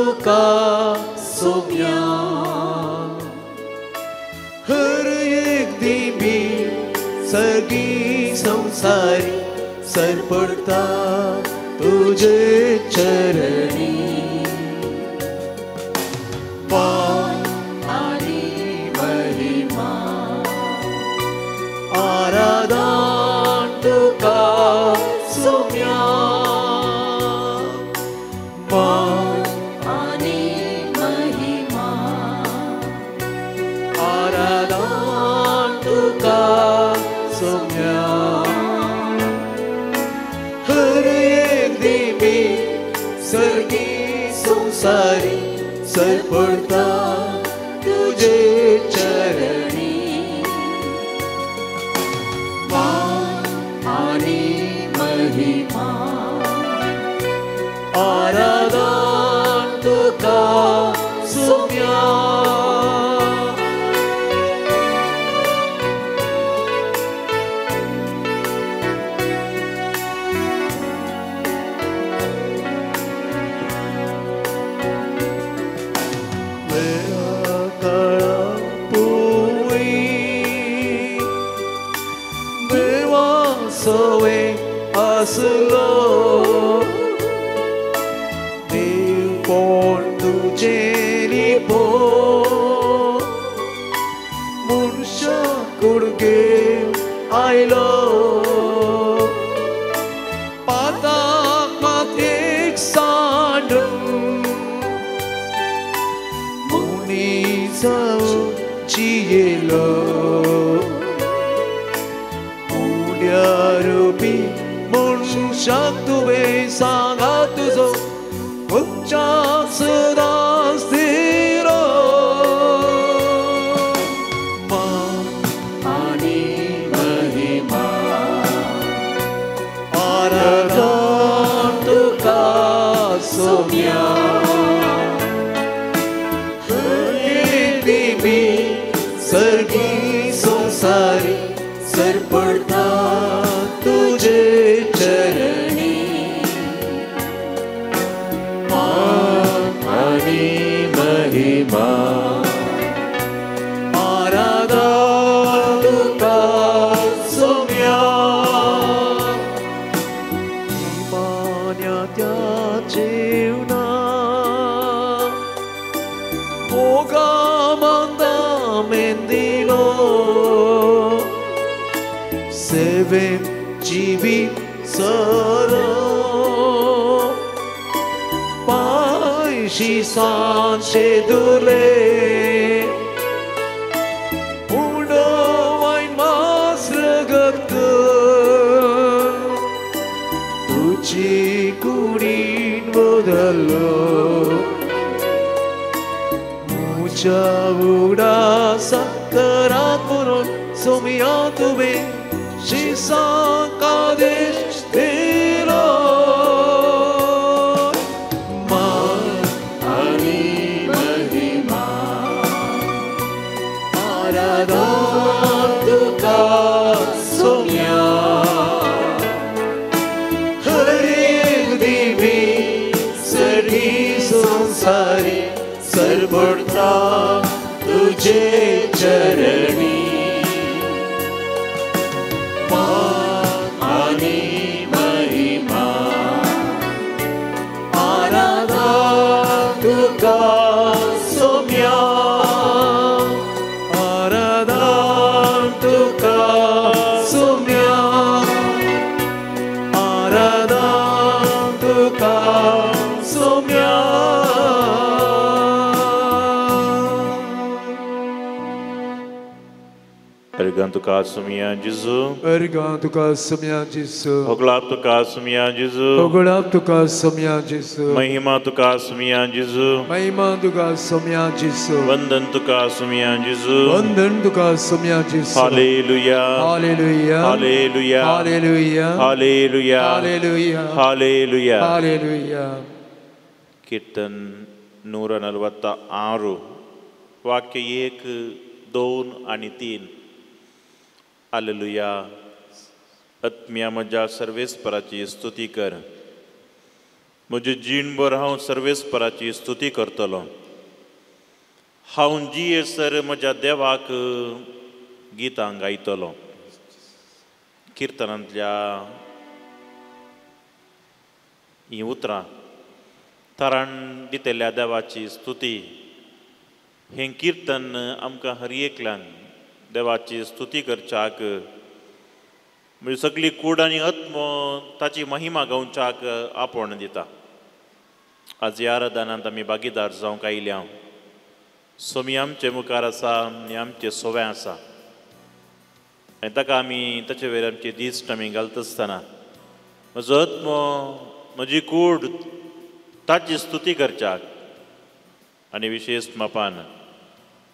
तुका सोम्या हर एक दिमी सगी संसारी सरपडता तुझे चरणी मान आनी महिमा आराधन तुका सोम्या मान आनी महिमा आराधन तुका सोम्या हर एक दिमी सर्गी संसारी सरपडता तुझे चरणी मान आनी महिमा आराधन तुका सोम्या असलो देव कोण तुझे लिपो मनशा कुडगे आयलो पाताक मातयेक सांडून मनीस जावन जियेलो उड्या रुपी मनशाक तुवें सांगा तुजो उच्चाक सदांच दिलो मान आनी महिमा आराधन तुका सोम्या हर एक दिमी सर्गी संसारी सरपडता तुझे चरणी मान आनी महिमा आराधन तुका सोम्या मान्या त्या जीवना मोगा मांदा मेंदिलो सेवेन जीवित सरो पायशी सांचे दुले उडवायन मास रगत तुझी कुडीन बदलो मुच्या उगडासा करात म्हणून सोम्या तुवें शिसांक आदेश दिलो मान आनी महिमा आराधन तुका सोम्या हर एक दिमी सरी संसारी सरपडता तुझे चरणी मान आनी महिमा आराधन तुका सोम्या आराधन तुका सोम्या आराधन तुका सोम्या. Ergan तुका सोम्या जेजू Ergan तुका सोम्या जेजू होगळाप तुका सोम्या जेजू होगळाप तुका सोम्या जेजू महिमा तुका सोम्या जेजू महिमा तुका सोम्या जेजू वंदन तुका सोम्या जेजू वंदन तुका सोम्या जेजू. Hallelujah hallelujah hallelujah hallelujah hallelujah hallelujah hallelujah hallelujah. कीर्तन 146 वाक्य 1, 2 आणि 3. हालेलुया. आत्म्या म्हज्या सर्वेस्पराची स्तुती कर. म्हजे जीणभर हांव सर्वेस्पराची स्तुती करतलो. हांव जियेसर म्हज्या देवाक गितां गायतलो. किर्तनांतल्या हीं उतरां तारण दितल्या देवाची स्तुती. हें किर्तन आमकां हर एकल्यान देवाची स्तुती करच्याक, म्हणजे सगळी कूड आनी आत्मो ताची महिमा गावच्याक आपोवण दिता. आज ह्या आराधनांत आमी भागीदार जावंक आयल्या. सोमी आमचे मुखार आसा आनी आमचें सोवें आसा आनी ताका आमी ताचे वयर आमचे दिश्ट आमी घालता आसतना म्हजो आत्मो म्हजी कूड ताची स्तुती करच्याक आनी विशेश मापान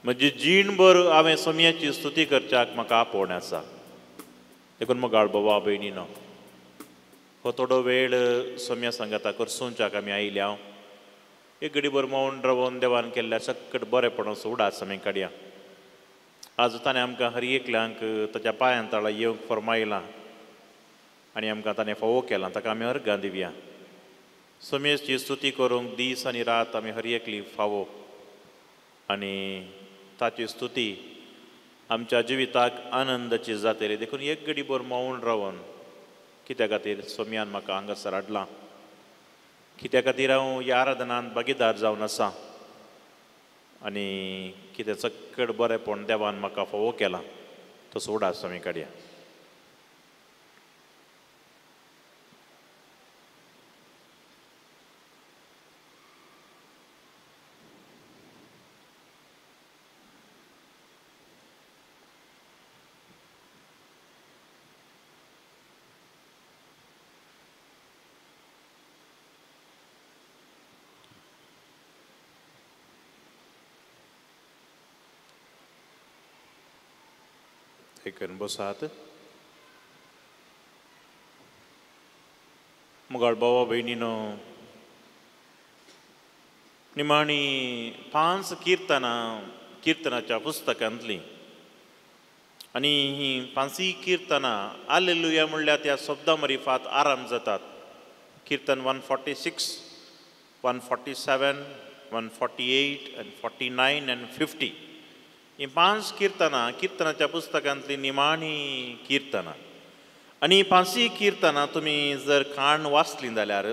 म्हजी जीणभर हांवें सोमयाची स्तुती करच्याक म्हाका आपोवणें आसा. देखून मोगाळ बाबा भयणीनो, हो थोडो वेळ सोम्या सांगाता करसोवच्याक आमी आयल्या. एक घडीभर मौन रावन देवान केल्ल्या सक्कट बरेपणाचो उडास आमी काडया. आज ताणें आमकां हर एकल्यांक ताच्या पांयां तळा येवंक फर्मायलां आनी आमकां ताणें फावो केलां, ताका आमी अर्गां दिवया. सोम्याची स्तुती करूंक दीस आनी रात आमी हर एकली फावो आनी ताची स्तुती आमच्या जिविताक आनंदाची जातली. देखून एक घडीभर मौन रावन कित्या खातीर सोम्यान म्हाका हांगासर हाडलां, कित्या खातीर हांव ह्या आराधनांत भागीदार जावन आसा आनी कितें चक्कड बरेंपण देवान म्हाका फावो केलां तो उडास आमी काडया. एक बसात. मुगाळ बाबा भयणीनो, निमाणी 5 किर्तनां किर्तनाच्या पुस्तकांतली आनी ही 5 किर्तनां आलेलुया म्हणल्यार त्या शब्दां मरिफात आराम जातात. किर्तन 146, 147, 148 आनी 49 आनी 50 ही 5 किर्तनां किर्तनाच्या पुस्तकांतली निमाणी किर्तनां. आनी 5 किर्तनां तुमी जर काण वाचलीं जाल्यार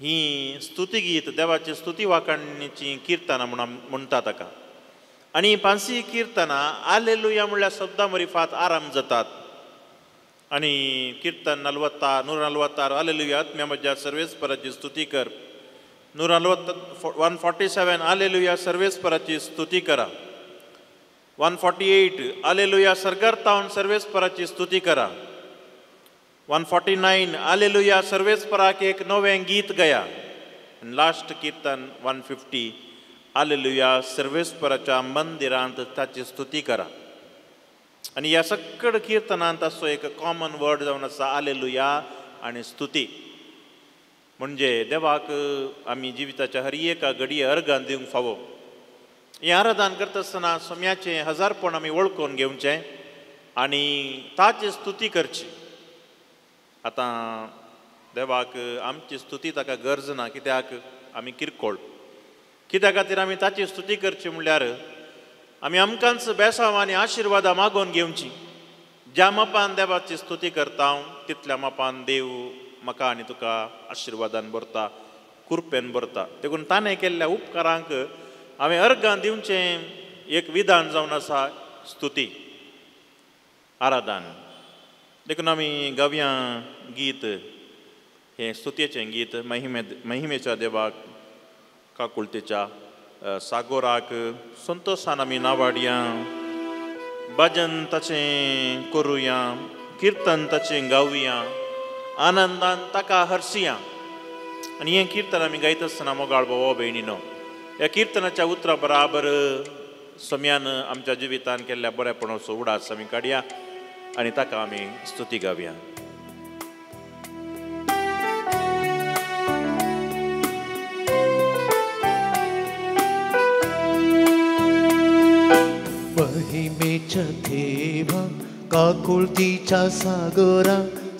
ही स्तुतीगीत देवाची स्तुती वाखाणीची किर्तनां म्हूण म्हणटा ताका. आनी 5 किर्तनां आलेलुया म्हणल्यार शब्दां मरिफात आराम जातात. आनी किर्तन 46 146 आलेलुया आत्म्या म्हज्या सर्वेस्पराची स्तुती कर. 147 आलेलुया सर्वेस्पराची स्तुती करा. 148 आलेलुया सर्गार सर्वेस्पराची स्तुती करा. 149 आलेलुया सर्वेस्पराक एक नवें गीत गया. लास्ट किर्तन 150 आलेलुया सर्वेस्पराच्या मंदिरांत ताची स्तुती करा. आनी ह्या सक्कड किर्तनांत असो एक कॉमन वर्ड जावन आसा आलेलुया आनी स्तुती. म्हणजे देवाक आमी जिविताच्या हर एका घडये अर्गान दिवंक फावो. हें आराधन करता आसतना सोम्याचें हजारपण आमी वळखून घेवचें आनी ताची स्तुती करची. आतां देवाक आमची स्तुती ताका गरज ना, कित्याक आमी किरकोळ. कित्या खातीर आमी ताची स्तुती करची म्हणल्यार आमी आमकांच बेसांव आनी आशिर्वादां मागोवन घेवची. ज्या मापान देवाची स्तुती करता हांव तितल्या मापान देव म्हाका आनी तुका आशिर्वादान भरता, कृपेन भरता. देखून ताणें केल्ल्या उपकारांक हांवें अर्गां दिवचें एक विधान जावन आसा स्तुती आराधन. देखून आमी गावया गीत, हें स्तुतेचें गीत महिमेच्या देवाक काकुळतेच्या सागोराक संतोशान आमी नावाडया, भजन ताचें करुया, किर्तन ताचें गावया, आनंदान ताका हरसिया. आनी हें किर्तन आमी गायता आसतना मोगाळ भाव भयणीनो, ह्या किर्तनाच्या उतरां बराबर सम्यान आमच्या जिवितान केल्ल्या बरेपणाचो उडास आमी काडया आनी ताका आमी स्तुती गावया. महिमेच्या देवा काकुळतीच्या सागरा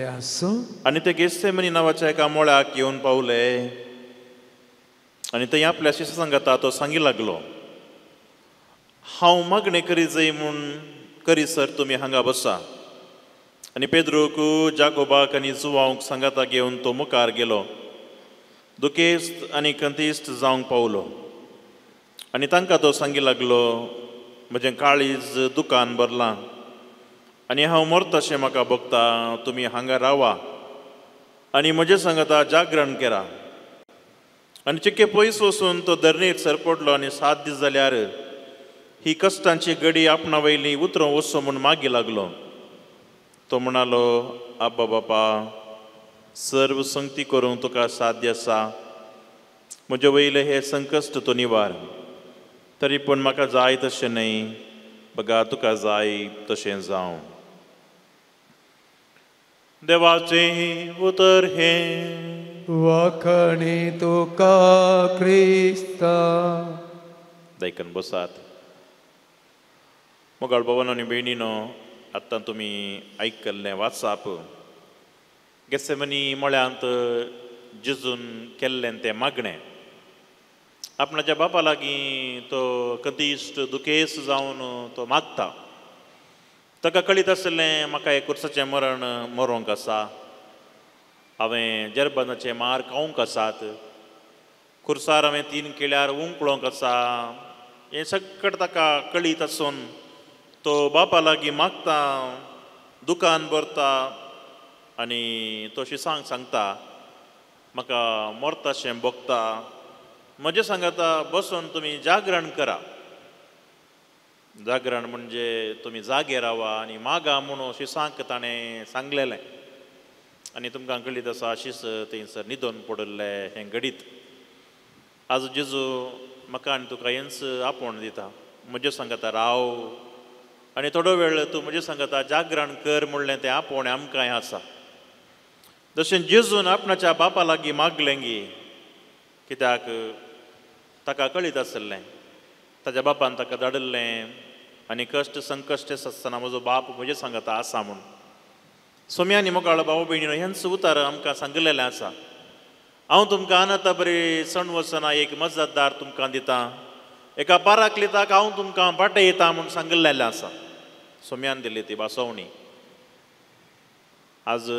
आसूं. आनी ते गेत्सेमनी नांवाच्या एका मोळ्याक येवन पावले आनी थंय आपल्या शिश्य सांगता तो सांगी लागलो, हांव मागणें करी जाय म्हूण करीसर तुमी हांगा बसा. आनी पेद्रूक, जाकोबाक आनी जुवांक सांगाता घेवन तो मुखार गेलो, दुखेस्त आनी खंतीस्त जावंक पावलो. आनी तांकां तो सांगी लागलो, म्हजें काळीज दुकान भरलां आनी हांव मरताशें म्हाका भोगता, तुमी हांगा रावा आनी म्हजें सांगाता जागरण केरा. आनी चिके पयस वचून तो धरणीर सरपडलो आनी 7 दीस जाल्यार ही कश्टांची गडी आपणा वयली उतरां वचो म्हूण मागी लागलो. तो म्हणालो, आब्बा बापा, सर्व संगती करूंक तुका साध्य आसा, म्हजे वयले हे संकश्ट तो निवार, तरी पूण म्हाका जाय तशें न्हय, बगा तुका जाय तशें जावं. देवाचें उतर हें. वाखणी तुका क्रिस्ता. दायकन बसात. मोगाळ भवन आनी भयणीनो, आत्तां तुमी आयकल्लें वाचाप गेत्सेमनी मळ्यांत जेजून केल्लें तें मागणें. आपणाच्या बापा लागीं तो कदिश्ट दुखेस्त जावन तो मागता. ताका कळीत आशिल्लें म्हाका एक कुर्साचें मरण मरोंक आसा, हांवें जरबनाचे मार खावंक आसात, कुर्सार हांवें 3 केळ्यार उंकळोंक आसा, हें सगळें ताका कळीत आसून तो बापा लागीं मागता, दुकान भरता आनी तो शिसांक सांगता, म्हाका मरताशें भोगता, म्हजें सांगता बसून तुमी जागरण करा. जागरण म्हणजे तुमी जागे रावा आनी मागा म्हणून शिसांक ताणें सांगलेलें. आनी तुमकां कळीत आसा शीस थंयसर न्हिदोन पडिल्लें हें घडीत. आज जेजू म्हाका आनी तुका हेंच आपोवण दिता, म्हजें सांगता राव आनी थोडो वेळ तूं म्हजें सांगता जागरण कर म्हणलें तें आपोवणें आमकां आसा. जशें जेजून आपणाच्या बापा लागीं मागलें गी, कित्याक ताका कळीत आशिल्लें ताच्या बापान ताका धाडिल्लें आनी कश्ट संकश्ट आसतना म्हजो बाप म्हजें सांगता आसा म्हूण. सोम्या आनी मोगाळ भाव भयणीनो, हेंच उतार आमकां सांगिल्लें आसा. हांव तुमकां अनंता बरी सण वचना एक मजतदार तुमकां दिता, एका पाराक्लिताक हांव तुमकां पाटयता म्हूण सांगिल्लें आसा. सोम्यान दिल्ली ती भासोवणी. आज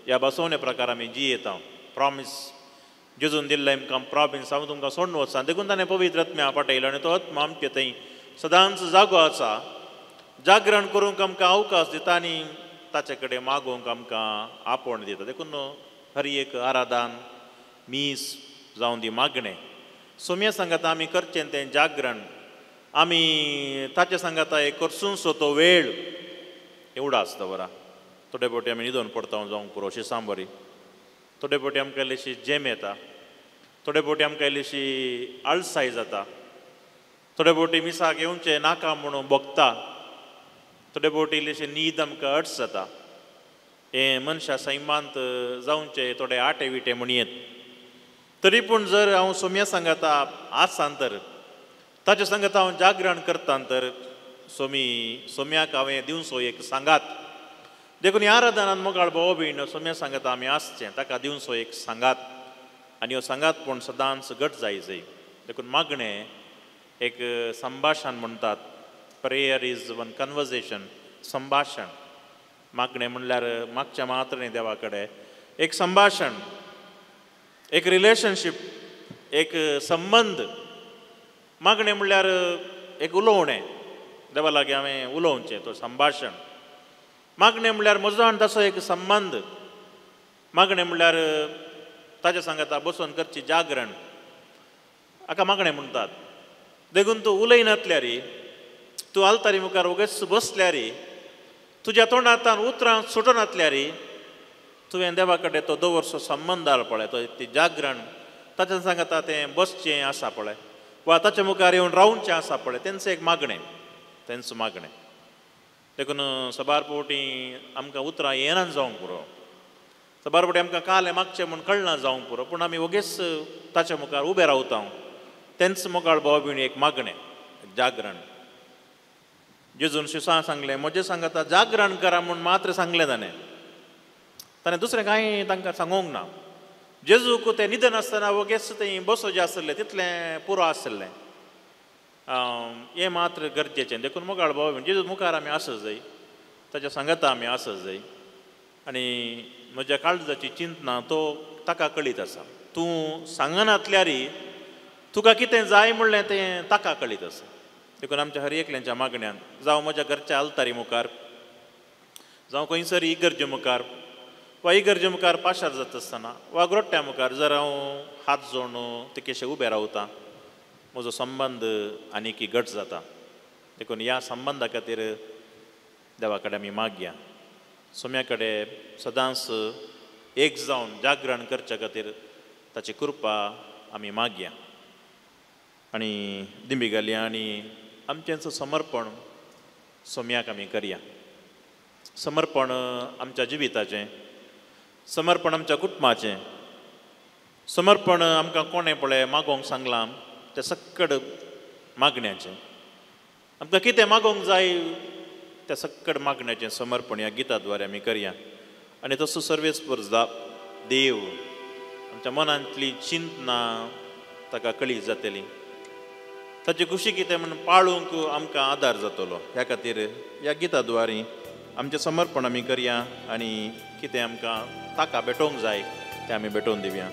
ह्या भासोवणे प्रकार आमी जियेता. प्रॉमीस जेजून दिल्लें आमकां प्रॉमीस, हांव तुमकां सोडून वचना, देखून ताणें पवित्र आत्म्या पाटयलो आनी तो आत्मा आमचे थंय सदांच जागो आसा. जागरण करूंक आमकां अवकाश दिता आनी ताचे कडेन मागोवंक आमकां आपोवण दिता. देखून हर एक आराधन मीस जावं दी मागणें सोम्या सांगाता आमी करचें तें जागरण, आमी ताचे सांगाता एक करसूनसो तो वेळ एवढो आसता बरा. थोडे फावटी आमी न्हिदोन पडता जावंक पुरो अशी सांबरी, थोडे फावटी आमकां इल्लीशी जेम येता, थोडे फावटी आमकां इल्लीशी आळसाय जाता, थोडे फावटी मिसाक येवचें नाका म्हणून भोगता, थोडे फावटी इल्लीशी न्हीद आमकां अडच जाता. हें मनशा सैमांत जावचें थोडे आटे विटे म्हणयेत. तरी पूण जर हांव सोम्या सांगाता आसा तर ताचे सांगाता हांव जागरण करता तर सोम्याक हांवें दिवचो एक सांगात. देखून ह्या आराधनान मोगाळ भाव भयण सोम्या सांगाता आमी आसचें, ताका दिवचो एक सांगात आनी ह्यो सांगात पूण सदांच घट जाय जाय. देखून मागणें एक संभाशण म्हणटात, प्रेयर is one conversation, संभाशण. मागणें म्हणल्यार मागचें मात्र न्ही देवा कडेन, एक संभाशण, एक रिलेशनशीप, एक संबंद. मागणें म्हणल्यार एक उलोवणें, देवा लागीं हांवें उलोवचें तो संभाशण. मागणें म्हणल्यार म्हजो आनी ताचो एक संबंद. मागणें म्हणल्यार ताच्या सांगाता बसून करची जागरण, हाका मागणें म्हणटात. देखून तूं उलयनातल्यार, तूं आल्तारी मुखार वगेच बसल्यार, तुज्या तोंडांतल्यान उतरां सुटनातल्यार, तुवें देवा कडेन तो दवरचो संबंद आसा पळय, तो ती जागरण ताच्या सांगाता तें बसचें आसा पळय वा ताच्या मुखार येवन रावचें आसा पळय, तेंचें एक मागणें, तेंचें मागणें. देखून सबार फावटी आमकां उतरां येना जावंक पुरो, सबार फावटी आमकां कालें मागचें म्हूण कळना जावंक पुरो, पूण आमी वगेच ताच्या मुखार उबे रावता. तेंच मोगाळ भाव भयणी एक मागणें, जागरण. जेजून शिसां सांगलें म्हजें सांगाता जागरण करा म्हूण मात्र सांगलें ताणें. ताणें दुसरें कांय तांकां सांगूंक ना. जेजूक तें निदन आसतना वगेच थंय बसो जें आसलें तितलें पुरो आसलें. हें मात्र गरजेचें. देखून मोगाळ भाव जेजू मुखार आमी आसत जाय, ताच्या सांगाता आमी आसत जाय आनी म्हज्या काळजाची चिंतना तो ताका कळीत आसा. तूं सांगनातल्यारी तुका कितें जाय म्हणलें तें ताका कळीत आसा. देखून आमच्या हर एकल्यांच्या मागण्यान, जावं म्हज्या घरच्या आल्तारी मुखार, जावं खंयसर इगर्जे मुखार वा इगर्जे मुखार पाशार जाता आसतना वा ग्रोट्ट्या मुखार जर हांव हात जोडून तिकेशे उबें रावता, म्हजो संबंद आनीक घट जाता. देखून ह्या संबंदा खातीर देवा कडेन आमी मागया. सोम्या कडेन सदांच एक जावन जागरण करच्या खातीर ताची कृपा आमी मागया आनी दिंबी घालया आनी आमचेंच समर्पण सोम्याक आमी करया. समर्पण आमच्या जिविताचें, समर्पण आमच्या कुटुंबाचें, समर्पण आमकां कोणें पळय मागोवंक सांगलां तें सक्कड मागण्याचें, आमकां कितें मागोवंक जाय त्या सक्कड मागण्याचें समर्पण ह्या गिता द्वारे आमी करया. आनी तसो सर्वेस्पर देव आमच्या मनांतली चिंतना ताका कळीत जातली, ताची खुशी कितें म्हूण पाळूंक आमकां आदार जातलो. ह्या खातीर ह्या गिता द्वारे आमचें समर्पण आमी करया आनी कितें आमकां ताका भेटोवंक जाय तें आमी भेटोवन दिवया.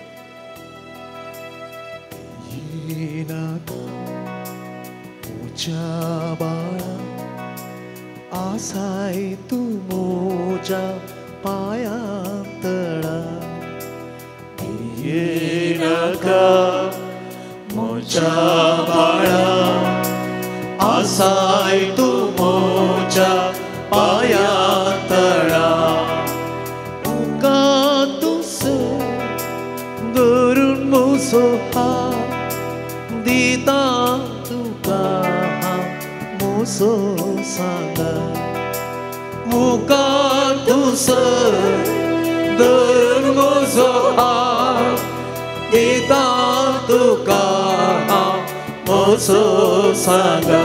आसाय तूं म्हज्या पांयां तळा, भियेनाका म्हज्या बाळा, आसाय तूं म्हज्या पांयां तळा. मुखांत धरून म्हजो हात दिता तुका म्हजो सांगा, मुखांत धरून म्हजो हात दिता तुका म्हजो सांगा.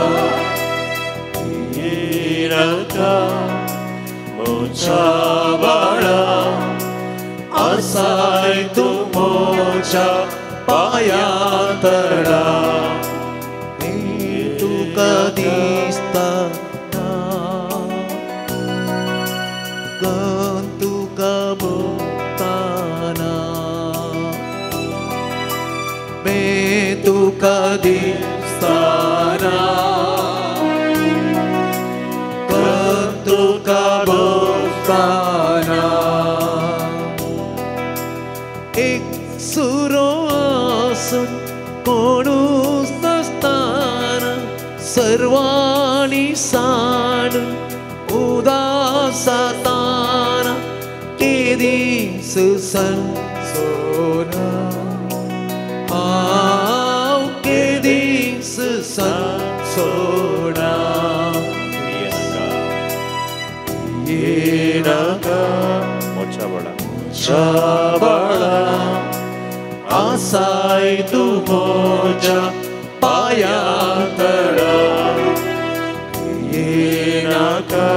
भियेनाका म्हज्या बाळा, आसाय तूं म्हज्या पांयां तळा. तुका दिसता ना, गन तुका भोगताना, मैं तुका दिसता ना, गन तुका भोगताना. एक सुरो आसून कोणूच नासतना सर्वांनी साणून उदासताना केदीस संसोना, हांव केदीस संसोना. भियेनाका म्हज्या बाळा, म्हज्या बाळा, आसाय तूं म्हज्या पांयां तळा. भियेनाका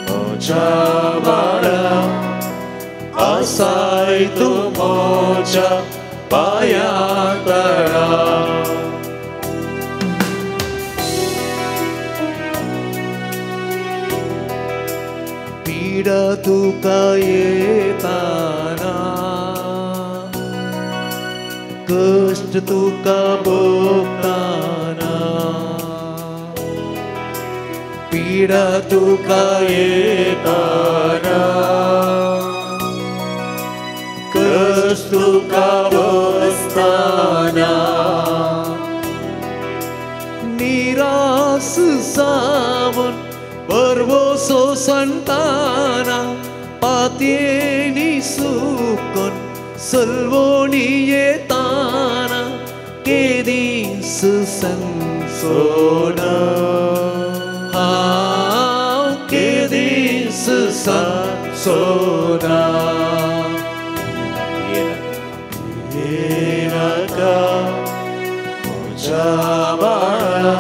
म्हज्या बाळा, आसाय तूं म्हज्या पांयां तळा. पीडा तुका येताना, कश्ट तुका भोगताना, पीडा तुका येताना, कश्ट तुका भोगताना. निरास जावन बरवसो संताना, पातयेनी सुकून सलवणी येताना केदीस संसोना, हांव केदीस संसोना. भियेनाका म्हज्या बाळा,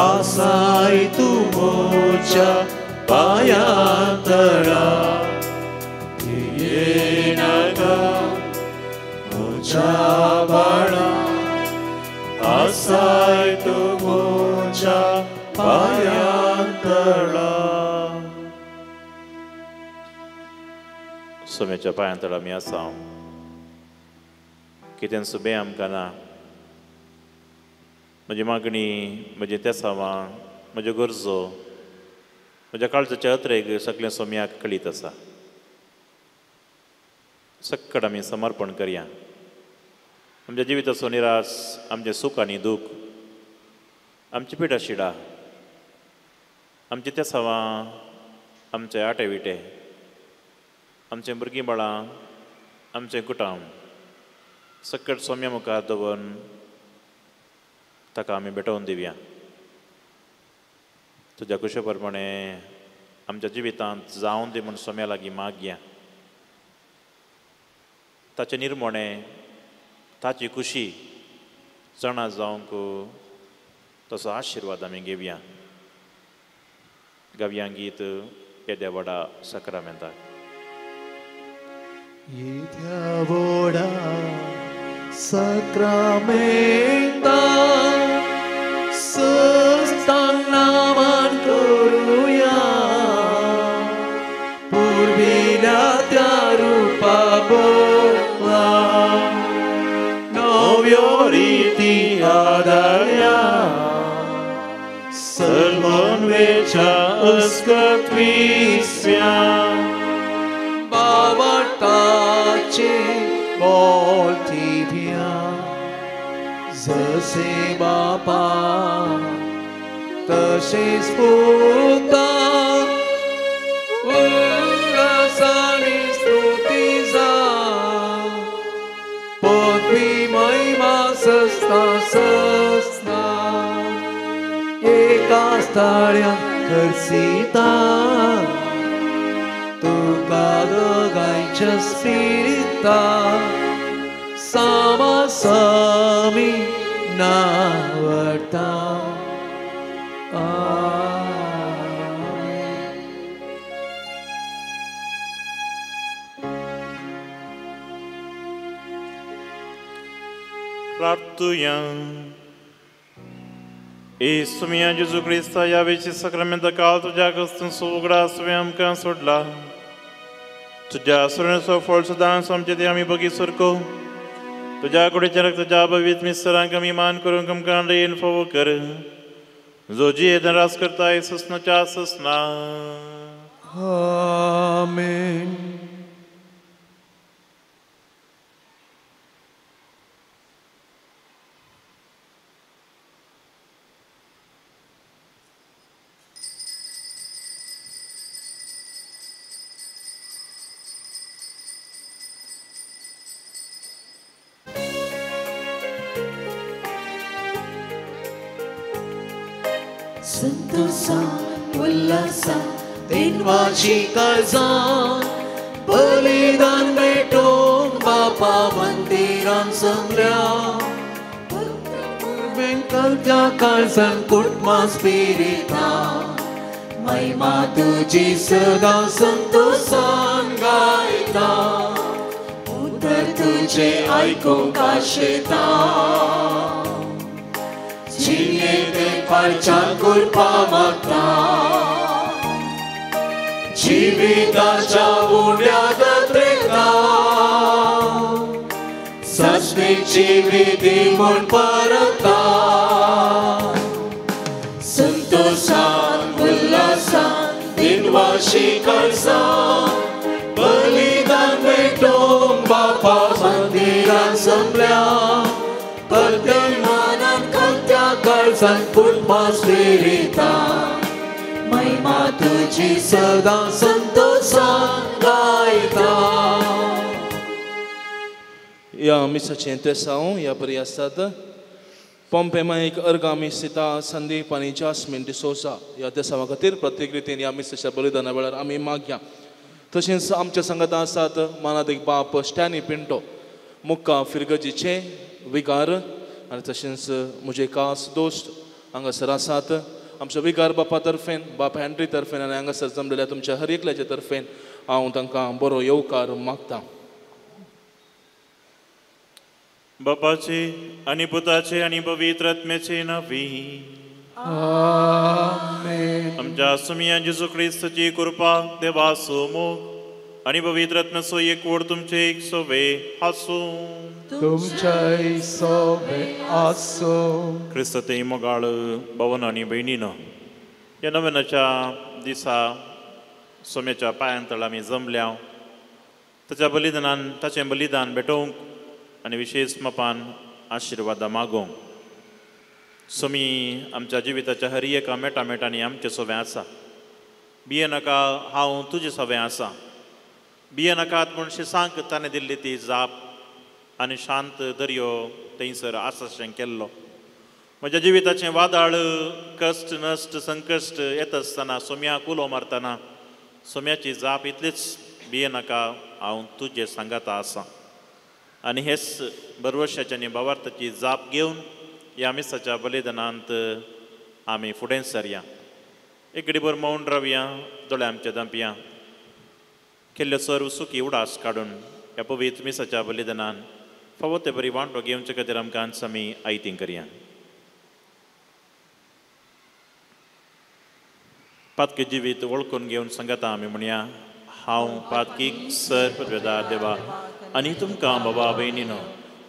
आसाय तूं म्हज्या पांयां तळा. आसाय तुमच्या पायांतळा. सोम्याच्या पायांतळा आमी आसा. कितें सुबें आमकां ना. म्हजी मागणी, म्हजी तेसावां, म्हज्यो गरजो, म्हज्या काळजाच्या अत्रेक सगळें सोम्याक कळीत आसा. सक्कड आमी समर्पण करया. आमच्या जिविताचो निरास, आमचें सूख आनी दूख, आमची पिडा शिडा, आमची तेसावां, आमचे आटे विटे, आमचें भुरगीं बाळां, आमचें कुटाम सक्कड सोम्या मुखार दवरून ताका आमी भेटोवन दिवया. तुज्या कुशे प्रमाणे आमच्या जिवितांत जावन दी म्हूण सोम्या लागीं मागया. ताचें निर्मणें, ताची खुशी जाणा जावंक तसो आशिर्वाद आमी घेवया. गावया गीत येद्या व्हडा साक्रामेंताक. येद्या व्हडा साक्रामेंता सस्तांग नामान करुया, पुर्विल्या त्या रुपा बदला नव्यो रिती आदारया, सर्वन्वेच्या अस्कत विस्व्या बावटाचे बोलती जसे बापा तसेच पुता, उल्हासाने स्तुती जा, पदवी महिमा सस्ता सस्ता, एका स्थाळ्या खर्सिता तुका दोगांयच्या स्पिरिता, सामासामी नावडता. आमेन. प्रार्थुया. येसू मिया जेजू क्रिस्ता ह्या वेळच्या साक्रामेंता काल तुज्या क्रिस्तांचो उगडास तुवें आमकां सोडला. तुज्या सुरणेचो फळ सदांच आमचे ते आमी बगी सरको. तुज्या कुडीच्या रक्ताच्या पवित्र मिस्तरांक आमी मान करूंक आमकां रेन फावो कर, जो जियेत रास करता ससनाच्या ससना. आमेन. संतोषा उल्हासा दिनवाची काळजां बलिदान भेटोवंक बापा मंदिरान जमल्या, त्या काळजान कुटुंबा स्पिरिता, महिमा तुजी सदां संतोषान गायता, उतर तुजें आयकूंक आशेता, जिणेंत कृपा मागता, जिविताच्या उण्या दत्रेता, सासणीची विधी म्हूण परता, संतोषान उल्हासान दिनवाशी काळजान बलिदान भेटोवंक बापा मंदिरान जमल्या, काळजान कुटुंबा स्पिरिता, महिमा तुजी सदां संतोषान गायता. ह्या मिसाचें तेसांव ह्या बरी आसात. पोम्पेमा एक अर्गां मिस दिता संदीप आनी जास्मीन डिसोजा ह्या देसावा खातीर प्रत्येक रितीन ह्या मिसाच्या बलिदाना वेळार आमी मागया. तशेंच आमच्या सांगाता आसात मानादीक बाप स्टॅनी पिंटो मुक्का फिरगजीचे विगार आनी तशेंच म्हजे खास दोस्त हांगासर आसात. आमच्या विगार बापा तर्फेन, बाप हॅन्ड्री तर्फेन आनी हांगासर जमलेल्या तुमच्या हर एकल्याच्या तर्फेन हांव तांकां बरो येवकार मागता. बापाचे आनी पुताचे आनी पवित्र आत्म्याचे नांवी आमेन। आमच्या सुमिया जेजू क्रिस्ताची कृपा, देवाचो मोग आनी पवित्र आत्म्याचो एकवट तुमचे एक सोवे आसूं। तुमच्याय सोवे आसूं। क्रिस्ताते मोगाळ भावन आनी भयणीनो, ह्या नव्याच्या दिसा सोम्याच्या पांयांतळ आमी जमल्या ताच्या बलिदानान ताचें बलिदान भेटोवंक आनी विशेश मापान आशिर्वादां मागोवंक। सोमी आमच्या जिविताच्या हर एका मेटा मेटांनी आमचें सोवें आसा। बिये नाका हांव तुजें सोवें आसा, बिये नाकात म्हूण शिसांक ताणें दिल्ली ती जाप आनी शांत दर्यो थंयसर आसाशें केल्लो। म्हज्या जिविताचें वादळ, कश्ट, नश्ट, संकश्ट येता आसतना सोम्याक उलो मारतना सोम्याची जाप इतलीच, बिये नाका हांव तुजें सांगाता आसा। आनी हेच बरवशाची आनी भावार्थाची जाप घेवन ह्या मिसाच्या बलिदानांत आमी फुडें सरया। एक घडीभर मौन रावया, दोळे आमचे धांपया, केल्ल्यो सर्व सुखी उडास काडून ह्या पवित्र मिसाच्या बलिदानान फावो ते बरी वांटो घेवचे खातीर आमकां आमी आयतीं करया। पातकी जिवीत वळखून घेवन सांगता आमी म्हणया, हांव पातकीक सर पदवेदार देवा आनी तुमकां बाबा भयणीनो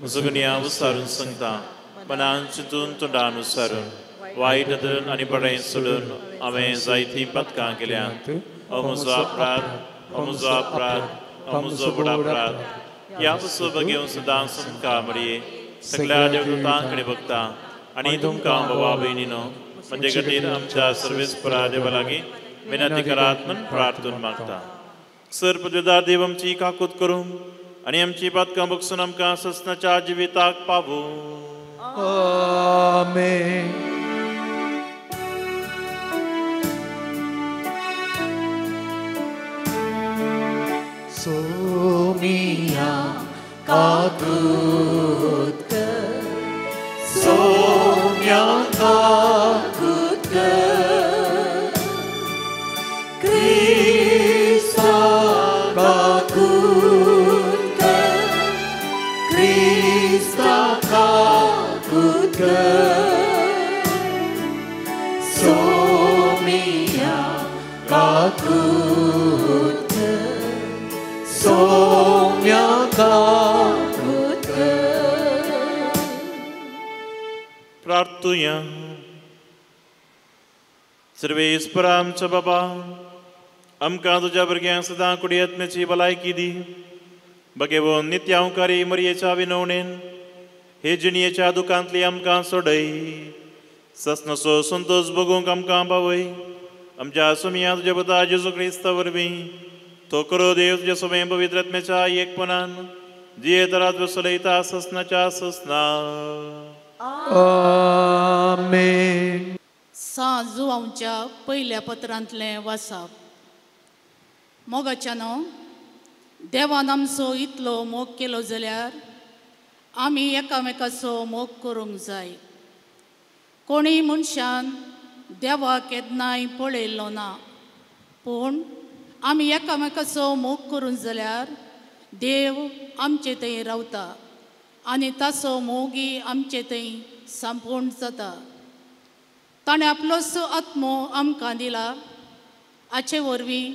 म्हजो उसारून सांगता, मनान चिंतून तोंडान उसारून वायट धरून आनी बरें सोडून हांवें जायतीं पातकां केल्यांत। हो म्हजो अपराध, हो म्हजो अपराध, हो म्हजो व्हड अपराध। ह्या पसून घेवन सदां तुमकां मरये सगळ्या देवदूतां कडेन बगता आनी तुमकां बाबा भयणीनो म्हजे खातीर आमच्या सर्वेस्परा देवा लागीं विनंती करात म्हूण प्रार्थून मागता। सर पदवेदार देव आमची काकूत करूं आनी आमची पातकां बगसून आमकां ससनाच्या जिविताक पावूं। आमेन। सोमिया काकूत कर, सोम्या काकूत कर, क्रिस्ता काकूत कर, क्रिस्ता काकूत कर, सोमिया काकूत कर, सोम्या काकूत कर। प्रार्थुया। सर्वेस्परा आमच्या बाबा, आमकां तुज्या भुरग्यांक सदां कुडयत्म्याची भलायकी दी, बगेवन नित्यांकारी मरयेच्या विनवणेन हे जिणयेच्या दुखांतली आमकां सोडय, ससनसो संतोश भोगूंक आमकां पावय। आमच्या सुमिया तुज्या पुता जेजू क्रिस्ता वरवीं तो करो देव तुज्या समें पवित्र आत्म्याच्या एकपणान जियेत रात चलयता ससनाच्या ससना। आमेन। सां जुवांच्या पयल्या पत्रांतलें वासाप। मोगाच्यानो, देवान आमचो इतलो मोग केलो जाल्यार आमी एकामेकाचो मोग करूंक जाय। कोणीय मनशान देवाक केन्नाय पळयल्लो ना, पूण आमी एकामेकाचो मोग करूंक जाल्यार देव आमचे थंय रावता आनी ताचो मोगी आमचे थंय संपूर्ण जाता। ताणें आपलोच आत्मो आमकां दिला, हाचे वरवीं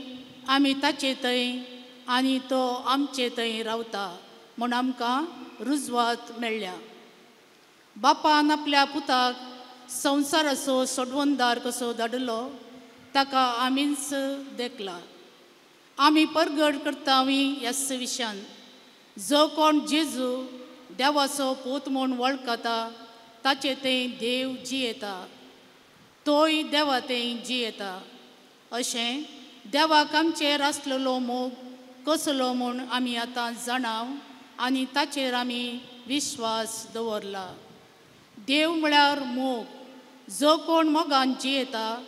आमी ताचे थंय आनी तो आमचे थंय रावता म्हूण आमकां रुजवात मेळ्ळ्या। बापान आपल्या पुताक संवसाराचो सोडवणदार कसो धाडलो ताका आमीच देखला। आमी परगट करता ह्याच विशयान, जो कोण जेजू देवाचो पूत म्हूण वळखता ताचे थंय देव जियेता, तोय देवा थंय जियेता। अशें देवाक आमचेर आसलेलो मोग कसलो म्हूण आमी आतां जाणाव आनी ताचेर आमी विश्वास दवरला। देव म्हळ्यार मोग, जो कोण मोगान जियेता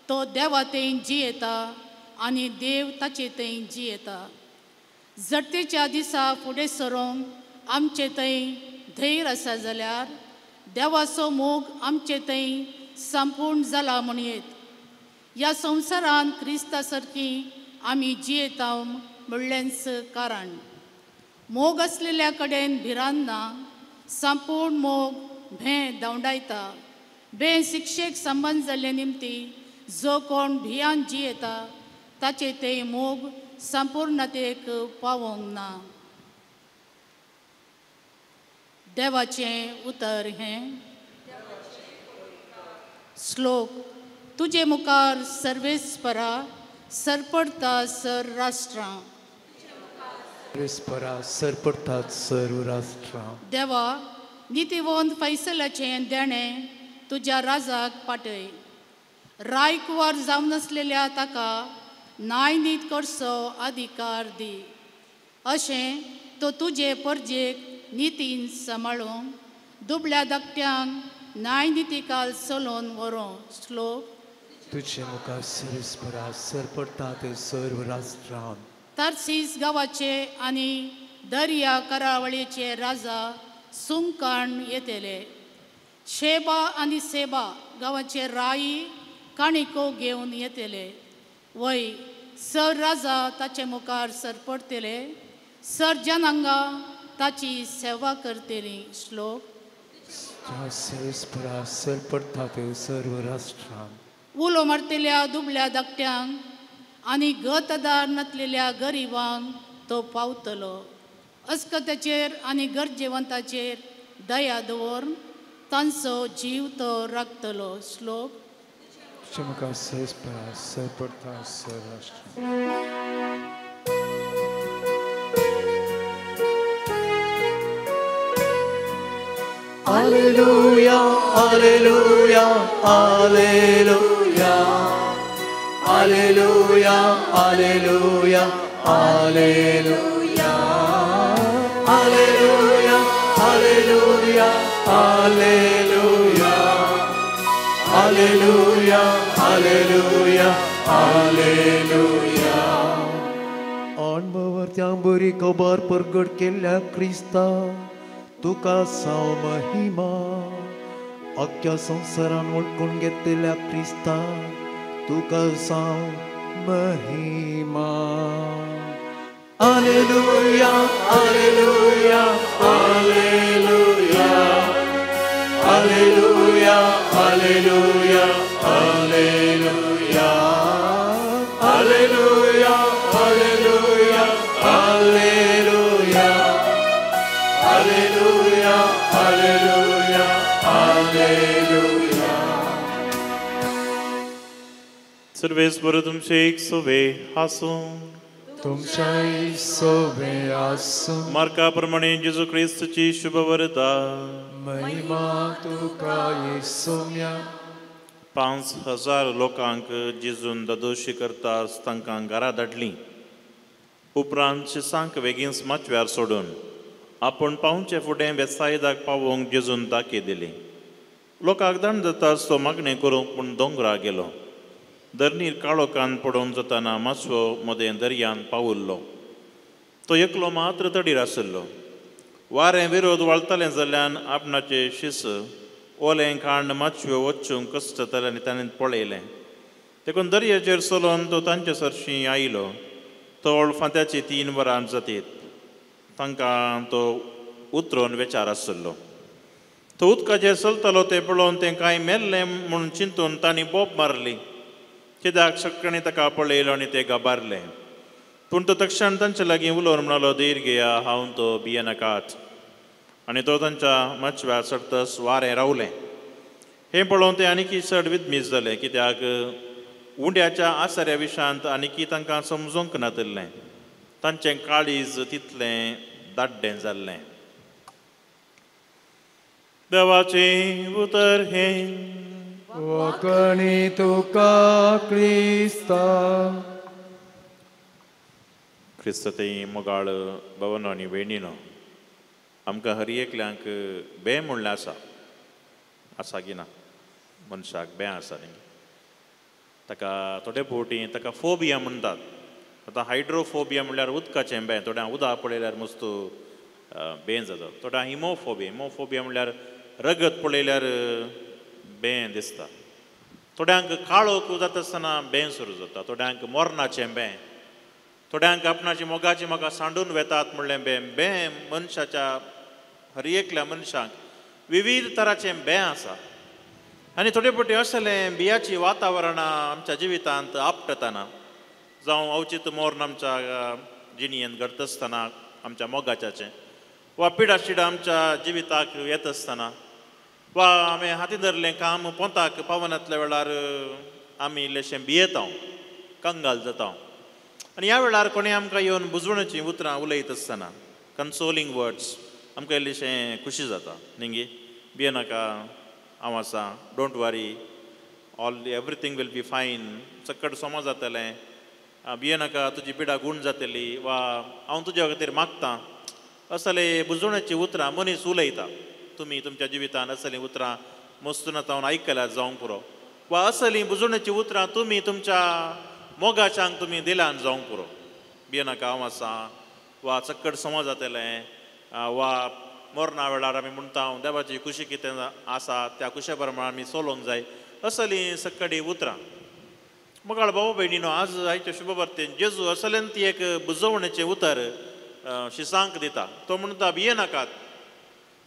तो देवा थंय जियेता आनी देव ताचे थंय जियेता। जडतेच्या दिसा फुडें सरोंक आमचे थंय धैर्य आसा जाल्यार देवाचो मोग आमचे थंय संपूर्ण जाला म्हणयेत। ह्या संवसारान क्रिस्ता सारकी आमी जियेता म्हणलेंच कारण मोग आसलेल्या कडेन भिरांत ना, संपूर्ण मोग भें धांवडायता. भें शिक्षेक संबंद जाल्ले निमती जो कोण भियान जियेता ताचे ते मोग संपूर्णतेक पावोंक ना. देवाचें उतर हें. श्लोक. तुजे मुखार सर्वेस्परा सरपडता सर राष्ट्रां. सर्वेस्परा सरपडतात सर्व राष्ट्रां. देवा, नितीवंत फैसलाचें देणें तुज्या राजाक पाटय. रायकुवार जावन आसलेल्या ताका न्यायनीत करचो अधिकार दी. अशें तो तुजे परजेक नितीन सांबाळूंक, दुबळ्या धाकट्यांक न्यायनितीकाल चलोवन व्हरूं. श्लोक. तुजे मुखार सर्वेस्परा सरपडतात सर्व राष्ट्रां. तार्सीस गांवाचे आनी दर्या करावळीचे राजा सुंकाण येतले. शेबा आनी सेबा गांवाचे राई काणिको घेवन येतले. वय सर राजा ताचे मुखार सरपडटले. सर जनांगां ताची सेवा करतली. श्लोक. सर्वेस्परा सरपडतात सर्व राष्ट्रां. उलो मारतल्या दुबल्या धाकट्यांक आनी गतदार नासलेल्या गरिबांक तो पावतलो. अस्कत्याचेर आनी गरजेवंताचेर दया दवरून तांचो जीव तो राखतलो. श्लोक. तुजे मुखार सर्वेस्परा सरपडतात सर्व राष्ट्रां. Alleluia, Alleluia, Alleluia, Alleluia, Alleluia, Alleluia, Alleluia, Alleluia, Alleluia, Alleluia, Alleluia, Alleluia. आनमवर त्यां बरी खबर परगट केल्ल्या क्रिस्ता तुका साव महिमा. अख्ख्या संवसारान वळखून घेतलेल्या क्रिस्ता तुका साव महिमा. Alleluia, Alleluia, Alleluia, Alleluia, Alleluia, Alleluia, Alleluia, Alleluia, Alleluia, Alleluia, Alleluia, Alleluia. सर्वेस्पर तुमचे एक सोवे आसूं. तुमच्याय सोवे आसूं. मार्का प्रमाणे जेजू क्रिस्तची शुभवर्ता. महिमा तुका येसुम्या. 5000 लोकांक जेजून दादोशी करता तांकां घरा धाडली. उपरांत शिसांक वेगींच माचव्यार सोडून आपूण पावचे फुडें बेसायदाक पावोवंक जेजून ताकीद दिली. लोकांक दाण जाताच तो मागणें करूंक पूण दोंगरा गेलो. धरणीर काळो कान पडोवन जाताना मासवो मदें दर्यान पावुल्लो. तो एकलो मात्र तडीर आशिल्लो. वारें विरोध वाळतालें जाल्ल्यान आपणाचे शिस ओलें खाण माचव्यो वचूंक कश्ट जातालें आनी ताणें पळयलें. देखून दर्याचेर चलोवन तो तांचे सरशीं आयलो. तोळ फांत्याची 3 वरां जातीत तांकां तो उतरून विचार आशिल्लो. तो उदकाचेर चलतालो तें पळोवन तें कांय मेल्लें म्हूण चिंतून तांणी बोब मारली. कित्याक सगळ्यांनी ताका पळयलो आनी ते घाबारले. पूण तो तक्षण तांचे लागीं उलोवन म्हणालो, धीर घेया, हांव तो भियेनाकात. आनी तो तांच्या माचव्यार चडतच वारें रावलें. हें पळोवन ते आनीकी चड विदमीस जाले, कित्याक उंड्याच्या आसऱ्या विशांत आनीकी तांकां समजूंक नातिल्लें. तांचें काळीज तितलें दाड्डें जाल्लें. देवाचें उतर हें. वखणी तुका क्रिस्ता. क्रिस्त मोगाळ भवनो आनी भयणीनो, आमकां हर एकल्यांक बें म्हणलें आसा. आसा की ना? मनशाक बें आसा न्ही. ताका थोडे फावटी ताका फोबिया म्हणटात. आतां हायड्रोफोबिया म्हणल्यार उदकाचें बें. थोड्यांक उदक पळयल्यार मस्त बें जाता. थोड्यांक हिमोफोबिया, हिमोफोबिया म्हणल्यार रगत पळयल्यार बें दिसता. थोड्यांक काळोख जाता आसतना बें सुरू जाता. थोड्यांक मरणाचें बें, थोड्यांक आपणाची मोगाची म्हाका सांडून वेतात म्हणलें बें. बें मनशाच्या हर एकल्या मनशाक विविध तराचें बें आसा आनी थोडे फावटी असलें बियाची वातावरणां आमच्या जिवितांत आपटतना जावं अवचीत मोर्न आमच्या जिणयेंत घडत आसतना आमच्या मोगाच्याचें वा पिडाशिडा आमच्या जिविताक येत आसतना वा आमी हाती धरलें काम पोंताक पावनातल्या वेळार आमी इल्लेशें भियेता कंगाल जाता आनी ह्या वेळार कोणी आमकां येवन बुजवण्याचीं उतरां उलयत आसतना कन्सोलिंग वर्ड्स आमकां इल्लेशें खुशी जाता न्ही भियेनाका हांव आसा, don't worry, all everything will be fine, सकट सोमा जातलें, भियेनाका तुजी पिडा गूण जातली वा हांव तुज्या खातीर मागतां, असले बुजवण्याचीं उतरां मनीस उलयता. तुमी तुमच्या जिवितान असलीं उतरां मस्तून जावन आयकल्यार जावंक पुरो वा असलीं बुजवण्याचीं उतरां तुमी तुमच्या मोगाच्यांक तुमी दिल्यान जावंक पुरो. भियेनाका हांव आसा वा चक्कड समा जातलें वा मरणा वेळार आमी म्हणटा देवाची खुशी कितें आसा त्या खुशे प्रमाण आमी चलोवंक जाय, असलीं सक्कडी उतरां. मोगाळ भाव भयणीनो, आज आयच्या शुभवार्तेन जेजू असल्यान ती एक बुजवणेचें उतर शिसांक दिता. तो म्हणटा भियेनाकात,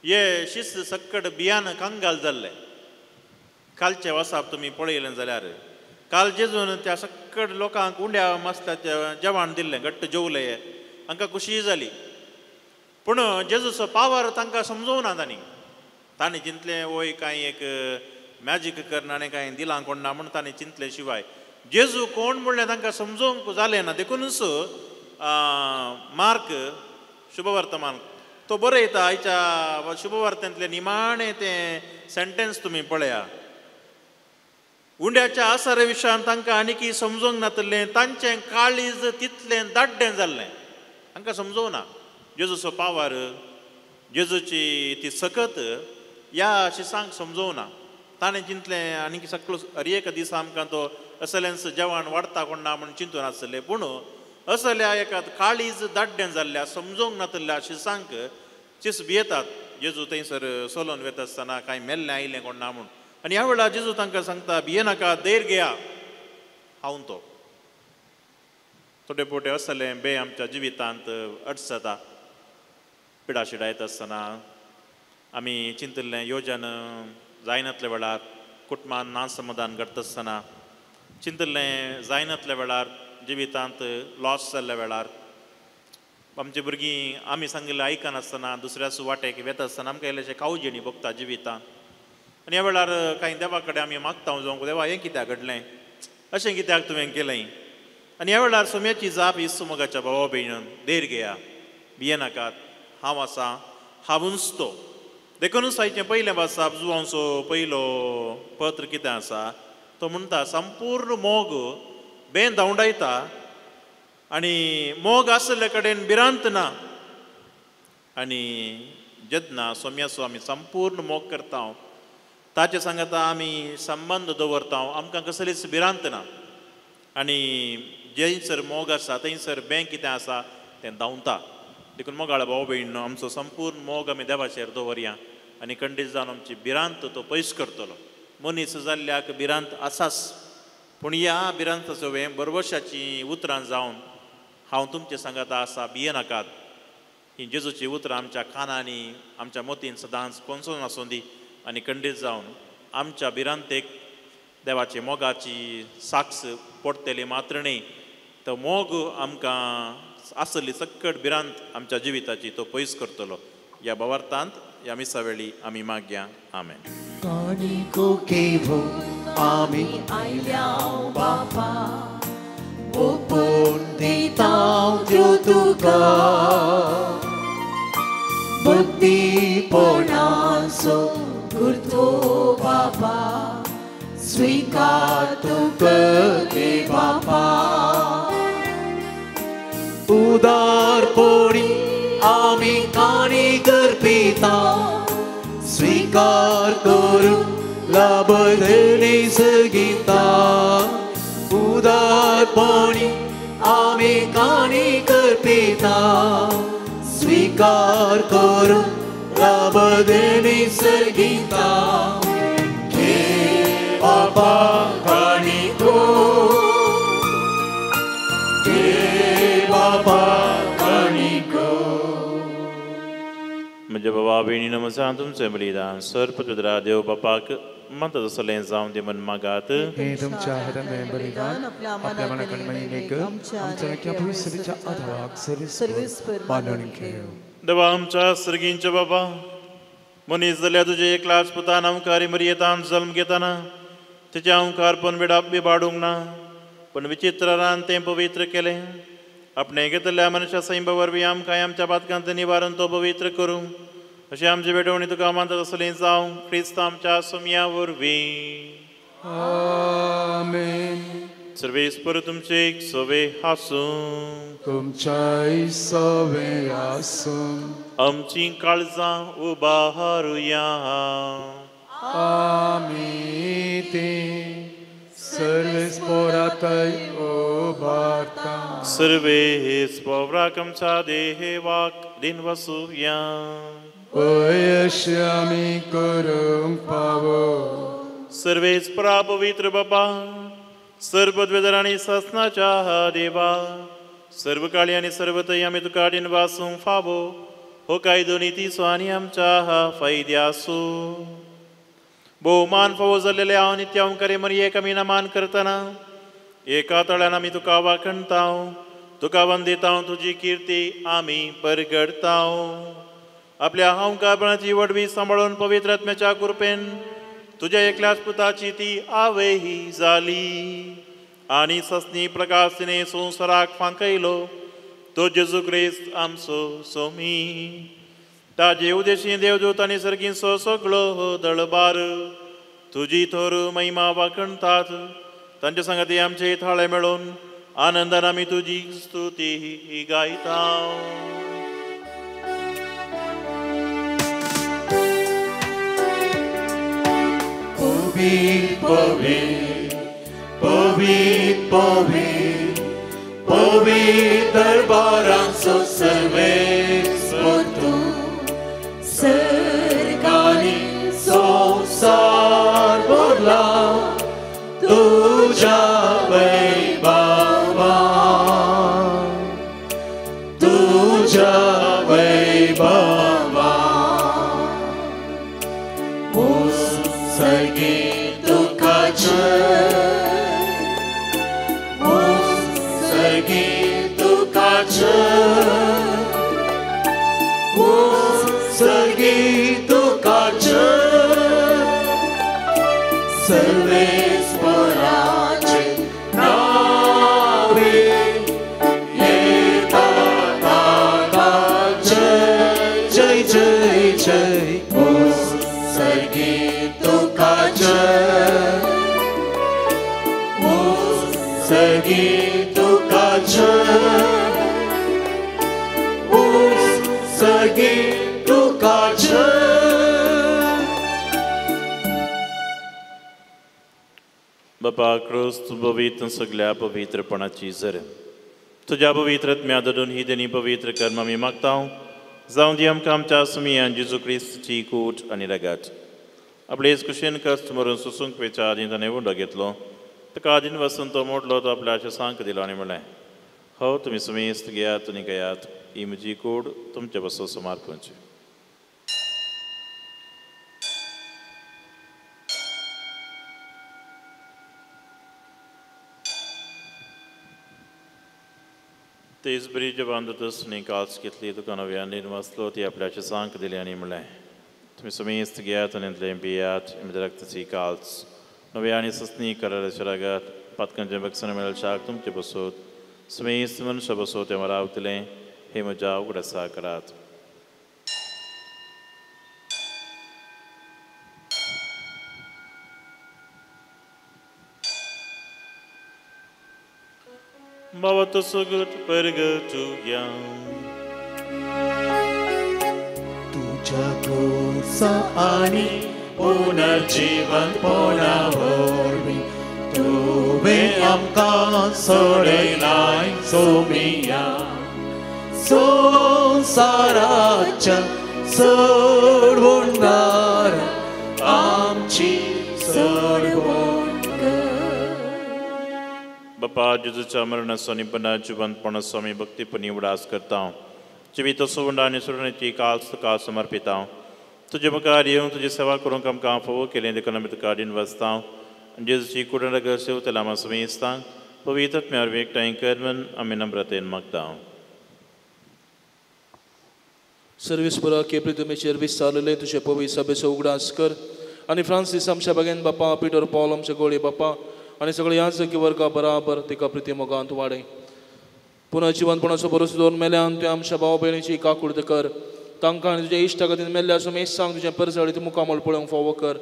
हे शिस सक्कड बियान कंगाल जाल्ले. कालचें वसाप तुमी पळयलें जाल्यार काल जेजून त्या सक्कड लोकांक उंड्या मासल्याचें जेवण दिल्लें, घट्ट जेवले, हांकां खुशी जाली. पूण जेजूचो पावर तांकां समजोवना तांणी. तांणी चिंतलें वय कांय एक मॅजीक करना आनी कांय दिलां कोण ना म्हूण तांणी चिंतले शिवाय जेजू कोण म्हणलें तांकां समजोवंक जालें ना. देखुनूच मार्क शुभवर्तमान तो बरयता. आयच्या शुभवार्तेंतलें निमाणें तें सेंटेन्स तुमी पळया, उंड्याच्या आसारे विशयान तांकां आनीकी समजोवंक नातलें, तांचें काळीज तितलें दाड्डें जाल्लें, तांकां समजोवना जेजूचो पावर, जेजूची ती सकत ह्या शिसांक समजोवना. ताणें चिंतलें आनीक सगळो हर एक दिसा आमकां तो असल्यांच जेवण वाडटा कोण ना म्हूण चिंतून आसलें. पूण असल्या एका काळीज दाड्डें जाल्ल्या समजोवंक नातल्या शिसांक चिस भियेतात. जेजू थंयसर सोलोन वेता आसतना कांय मेल्लें आयलें कोण ना म्हूण. आनी ह्या वेळार जेजू तांकां सांगता भियेनाका, धैर्य घेया, हांव तो. थोडे पोटे असलें बे आमच्या जिवितांत अडचता. पिडाशिडा येता आसतना आमी चिंतिल्लें योजन जायनातल्या वेळार कुटुंबान नासमाधान घडटा आसतना, चिंतिल्लें जायनातल्या वेळार जिवितांत लॉस जाल्ल्या वेळार, आमची भुरगीं आमी सांगिल्लें आयकनासतना दुसऱ्या वाटेक वेता आसतना आमकां इल्लेशें कावजेणी भोगता जिवितांत. आनी ह्या वेळार कांय देवा कडेन आमी मागता जावंक, देवा हें कित्याक घडलें, अशें कित्याक तुवें केलें. आनी ह्या वेळार सोम्याची जाप ही सुमोगाच्या भावा भयणीन, धैर्य घेया, भियेनाकात, हांव आसा, हांवूच तो. देखुनूच आयचें पयलें बासाब जुवांचो पयलो पत्र कितें आसा, तो म्हणटा संपूर्ण मोग बेन धांवडायता आनी मोग आसले कडेन भिरांत ना. आनी जेन्ना सोम्याचो आमी संपूर्ण मोग करता ताचे सांगता आमी संबंद दवरता, आमकां कसलीच भिरांत ना. आनी जंयसर मोग आसा थंयसर बें कितें आसा तें धांवता. देखून मोगाळ भाव भयण, आमचो संपूर्ण मोग आमी देवाचेर दवरया आनी खंडीत जावन आमची भिरांत तो पयस करतलो. मनीस जाल्ल्याक भिरांत आसाच, पूण ह्या भिरांताचो वें बरवशाचीं उतरां जावन हांव तुमचे सांगाता आसा, भियेनाकात. ही जेजूची उतरां आमच्या कानांनी आमच्या मतीन सदांच कोनसोन आसूं दी आनी खंडीत जावन आमच्या भिरांतेक देवाची मोगाची साक्ष पडटली मात्र न्ही, तो मोग आमकां आसली सक्कट भिरांत आमच्या जिविताची तो पयस करतलो. ह्या भावार्थांत ह्या मिसा वेळी आमी मागया, आमेन. आमी आयल्या बापा, ओपून दिता त्यो तुका, भक्तीपणाचो गुरतो बापा, स्वीकार तुका रे बापा. उदारपणी आमी काणी करपिता, स्वीकार करू लाभधनी सगिता. उदारपणी आमी काणी करपिता, स्वीकार करू लाभधनी सगिता. घे बाबा काणी को, घे बाबा काणी को. म्हज्या म्हज्या बाबा भयणी नमस्कार तुमचें बलिदान सर्पद्रा देव बापाक म्हणटा तसलें जावं दी म्हण मागात. हे तुमच्या हातांतलें बलिदान आपल्या मनाकडे महिनेक आमच्या भविष्याच्या आधाराक सर्वीस मानून घेव. देवा आमच्या सर्गींच्या बाबा, मनीस जाल्यार तुजे एकलाच पुतान अंकारी मरियेतान जल्म घेतना तेचें अंकारपण बिबाडूंक ना, पण विचित्रान तें पवित्र केलें. आपणें घेतल्या मनशा सैंबा वरवीं आमकां आमच्या पातकांचें निवारण तो पवित्र करूं अशें आमची भेटवणी तुका मानता तसली जावं क्रिस्त आमच्या सोमया वरवीं. आमेन. सर्वेस्पर तुमचे एक सवे आसूं. तुमच्याय सवे आसूं. आमची काळजां उबारुया. आमी ती सर्वेस्परातय उबारता. सर्वेस्पराक आमच्या देवाक दिन वसुया. अयशे आमी करूंक पावो. सर्वेस्परा पवित्र बापा, सर्वद्वेदर आनी सासनाच्या देवा, सर्व काळी आनी सर्वतय आमी तुका दिन वासूंक फावो हो कायदो नितीचो आनी आमच्या फायद्यासो. भोवमान फावो जाल्लेले हांव नित्य ओंकारे मरियेक आमी नमान करतना एका तळ्यान आमी तुका वाखणताव, तुका वंदिताव, तुजी किर्ती आमी परगडताव. आपल्या हांवकारपणाची वडवी सांबाळून पवित्र आत्म्याच्या कृपेन तुज्या एकल्याच पुताची ती आवयही जाली आनी ससनी प्रकाशिने संवसाराक फांकयलो तो जेजू क्रिस्त आमचो सोमी. ताजे उदेशी देवदूत आनी सर्गींचो सगळो दळबार तुजी थोर महिमा वाखणतात. तांचे सांगाती आमचे थाळे मेळोवन आनंदान आमी तुजी स्तुती गायता. पवित्र पवित्र पवित्र पवित्र पवित्र दरबारांचो सर्वेस्पर तूं, सर्गांनी संवसार भरला तुज्या वैभवान, तुज्या वैभवान. सर्गी तुका जय, सर्गी तुका जय, सर्गी तुका जय. सर्वेस्पराचे नावे येता ताका जय जय जय जय. सर्गी तुका जय, सर्गी तुका जय, सर्गी तुका जय. बापा क्रिस्त पवित्र सगळ्या पवित्रपणाची जर तुज्या पवित्र आत्म्या धरून ही देणी पवित्र कर्म आमी मागता. जावं दी आमकां आमच्या सुमियान जेजू क्रिस्तची कूट आनी रगात. आपलेच कुशीन कश्ट मरून सोसूंक वेच्या आदीं ताणें उंडो घेतलो, ताका आदीन वसून तो मोडलो, तो आपल्या सांक दिलो आनी म्हणलें, हो तुमी सुमेस्त घेयात आनी घेयात, ही म्हजी कूड तुमचे पासून समर्पणची. तेच बरी जबान न्ही काल्स घेतली, तुका नव्यान वाचलो, ती आपल्याचे सांक दिली आनी म्हणलें, तुमी सुमेस्त घेयात आनी इतलें पियात, म्हज्या रक्ताची काल्स नव्या आनी ससनी कराराच्या रागात पातकांचें बक्षण मेळ्ळें शाक तुमचे बसोत सुमेस्त मनशा बसोत तें रावतलें हे म्हज्या उगडासा करात. बाबा तो सगट परगटुया. तुझ्या गोसा आणि पुनर्जीवनपणा वरवीं तुवें आमकां सोडयलाय सोमिया, संवसाराच्या सोडवणदारा आमची सोडवण कर. बापा जेजूच्या मरणाचो आनी पुनर्जिवंतपणाचो आमी भक्तीपणी उडास करता. जिवीत सुवंड आनी सुरण्याची काल तुका समर्पिता. तुजे मुखार येवन तुजी सेवा करूंक आमकां फावो केलें देखून आमी तुका रीण वसता. जेजूची कुडण सेवतल्या आमा सुमेस्तांक पवित्र आत्म्या वरवीं एकठांय कर म्हूण आमी नम्रतेन मागता. सर्वीस पुरा केपरी तुमीचेर विस्तारलेले तुजे पवित्र सभेचो उगडास कर आनी फ्रांसीस आमच्या बागेन बापा, पिटर पॉल आमच्या गोळी बापा आनी सगळे याजकी वर्गा बराबर तिका प्रिती मोगांत वाडय. पुनः जिवनपणाचो भरोसो दवरून मेल्यान तुवें आमच्या भाव भयणीची काकूर्त कर. तांकां आनी तुज्या इश्टा खातीर मेल्ल्या सुमेस्तांक तुजें परजळीत मुखामळ पळोवंक फावो कर.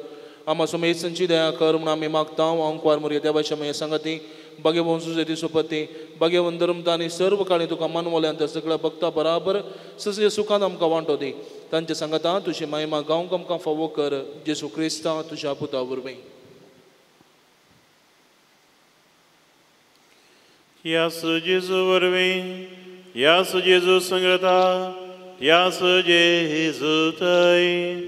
आमा सुमेस्तांची दया कर म्हूण आमी मागता. अंकवार मोरये देवाच्या माये सांगाती बागेवन सुजेती सोपती बागेवन धर्मता आनी सर्व काळी तुका मानवल्यान त्या सगळ्या भक्ता बराबर सगळे सुखान आमकां वांटो दी. तांचे सांगाता तुजी महिमा गावंक आमकां फावो कर. जेजू क्रिस्ता तुज्या पुता वरवीं. यास जेजू वरवीं, यास जेजू संगता, यास जेजू थंय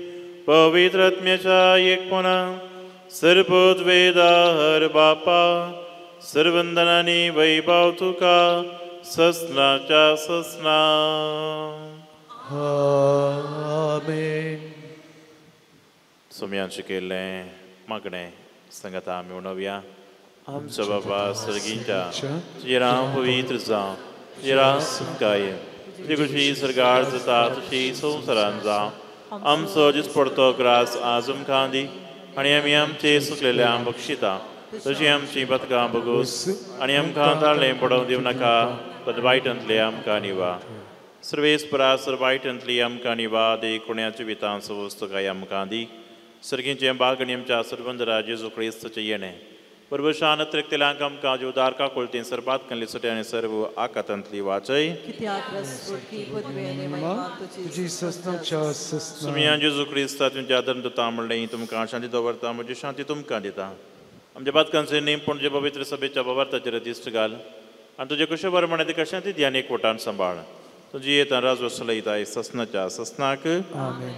पवित्र आत्म्याच्या एकपणा सर्वोद्वेदाहर बापा सर्वंदनानी वैभव तुका ससनाच्या ससना. आमेन. सोम्यान शिकयल्लें मागणें सांगाता आमी म्हणोवया. आमच्या बाबा सर्गींच्या तुजें नांव पवित्र जावं, तुजें राज तुमकां येवं, तुजी खुशी सर्गार जाता तशी संवसारान जावं. आमचो दिसपडतो ग्रास आज आमकां दी आनी आमी आमचे सुकलेल्या बक्षिता तशी आमची बदकां बगूस आनी आमकां ताळें पडोवंक दिवं नाका तर वायटांतले आमकां निवा. सर्वेस्परा सर वायटांतली आमकां निवा देकुण्या जिवितां सवस्तकाय आमकां दी. सर्गींचें बाग आनी आमच्या सर्वंदरा जेजू क्रिस्ताचें येणें बरोबर शान त्रिकतेल्यांक आमकां जीवदार काकुळतीन सर्बात कंली सुटे आनी सर्व आकातांतली वाचय. सुमिया जेजू क्रिस्ता तुमच्या धर्मदुता म्हणलें तुमकां शांती दवरता, म्हजी शांती तुमकां दिता. आमच्या बातकांचे नेम पूण जे पवित्र सभेच्या बाबार्थाचेर दिश्ट घाल आनी तुजे कशें बरें म्हणा तिका शांती दी आनी एकवटान सांबाळ. तुजी येता राज वसलयता ससनाच्या ससनाक.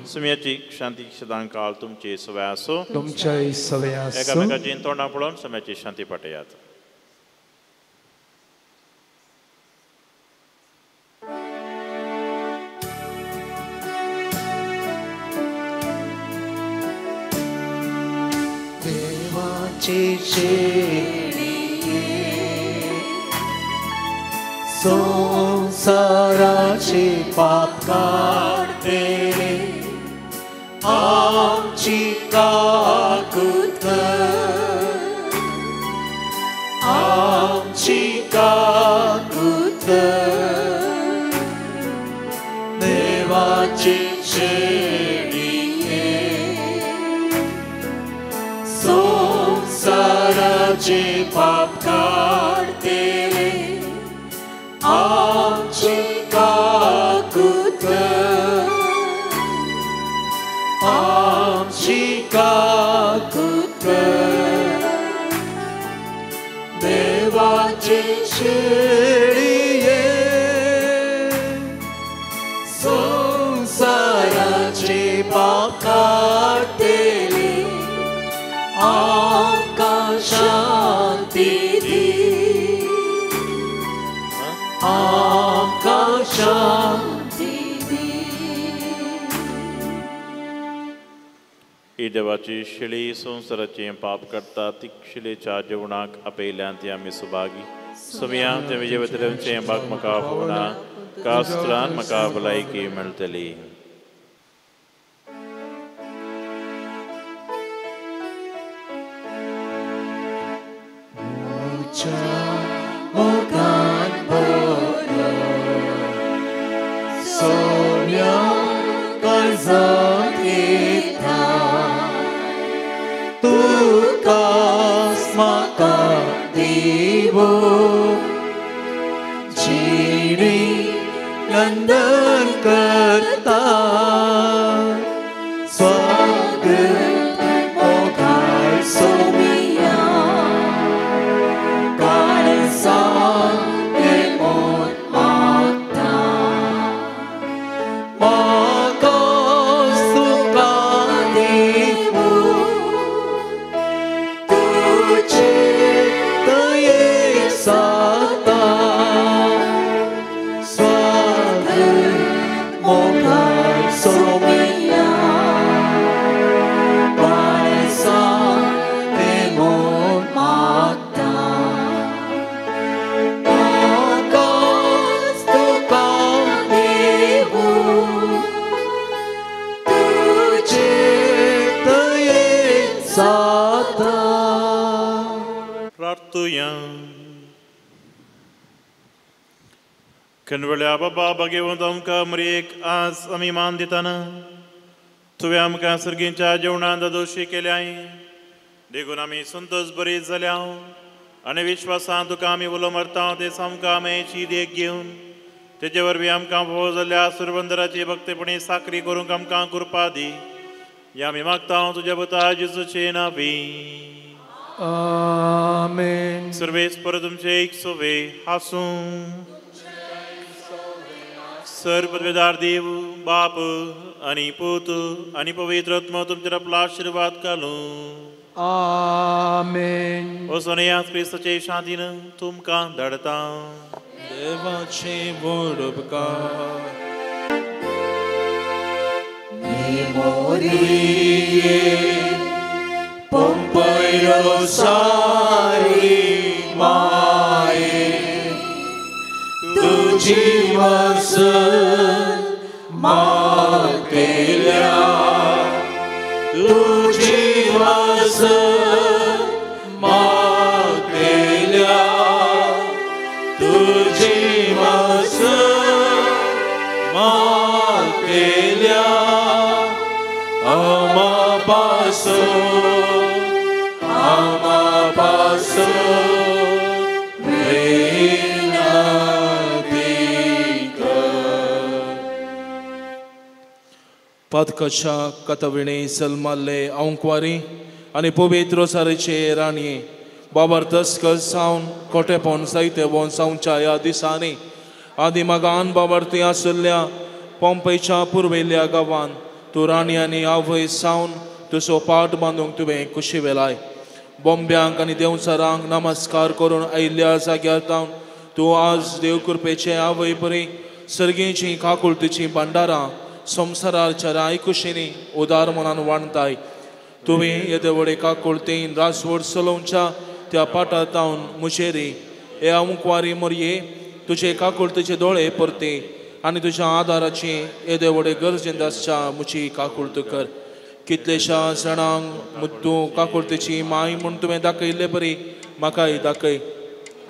सुम्याची शांती सदां काळ तुमची सवय आसूं. तुमच्याय सवय आसूं. एकामेकाची तोंडां पळोवन सुम्याची शांती पाठयात. देवाची शेळये संसाराचे पाप काडटे आमची काकूत कर, आमची काकूत कर. देवाची शेळये संसाराचे पाप काडटे आमची काकूत कर, आमची काकूत कर. देवाची शेळये संसाराचे पाप काडटले आमकां शांती दी, आमकां शांती दी. ही देवाची शिळी संवसाराचें पाप करता ती शिळेच्या जेवणाक आपयल्यान ती आमी सुभागी. सुमया ते विजयवतरेंचें बाग म्हाका आपोवना कास्त्रान म्हाका भलायकी मेळटली. मोगान भरो सोम्या काळजांत येता तुकाच म्हाका दिवो जिणी नंदन करता. स्वागत मोगाळ सोम्या काळजांत मोन मागता म्हाकाच तुका दिवो तुजे दयेक साता. स्वागत जाता. प्रार्थुया. खंडवळ्या बाबा भाग्यवंत आमकां मरयेक आज आमी मान दितना तुवें आमकां सर्गींच्या जेवणान दोशी केल्याय, देखून आमी संतोष बरी जाल्या आनी विश्वासान तुका आमी उलो मारता ते सामकां मेची देख घेवन तेजे वरवीं आमकां फावो जाल्ल्या सुरबंदराची भक्तेपणी साकरी करूंक आमकां कृपा दी. ह्या आमी मागता तुज्या पुता जेजूचे नांवी. आमेन. सर्वेस्पर तुमचे एक सोवे आसूं. सर्व देव बाप आनी पूत आनी पवित्र आत्मो तुमचेर आपलो आशिर्वाद घालूं. आमेन. वचून ह्या क्रिस्ताचे शांतीन तुमकां धाडटा. देवाचे व्हड उपकार. मोरिये पंपयो सारी माये तुझी वसन मागतेल्या, तुझी वसन मागतेल्या, तुझी वसन मागतेल्या, आमा पासो आमा पासो पातकाच्या कथविणे सलमाल्ले आंकवारी आनी पवित्र रोसारीचे राणये बाबर तस्कस सावन कोटेपण जायते वोन सावच्या ह्या दिसांनी आदी मागान बाबरती आशिल्ल्या पोंपेच्या पुर्वेल्या गांवान तूं राणी आनी आवय सावन तुजो पाट बांदूंक तुवें कुशी वेलाय. बोंब्यांक आनी देंवचारांक नमस्कार करून आयिल्ल्या जाग्यार जावन तूं आज देव कृपेचे आवय परी सर्गीची काकुळतीचीं भांडारां संवसाराच्या राय कुशींनी उदार मनान वाणताय. तुवें येदे व्हडे काकुळतीन रासवड चलोवच्या त्या पाटार तावन मुशेरी हे आंकवारी मोरये तुजे काकुळतीचे दोळे परते आनी तुज्या आदाराची येदे व्हडे गरजेंत आसच्या म्हजी काकुळत कर. कितलेश्या जाणांक मुद्दू काकुळतीची माय म्हूण तुवें दाखयल्ले बरी म्हाकाय दाखय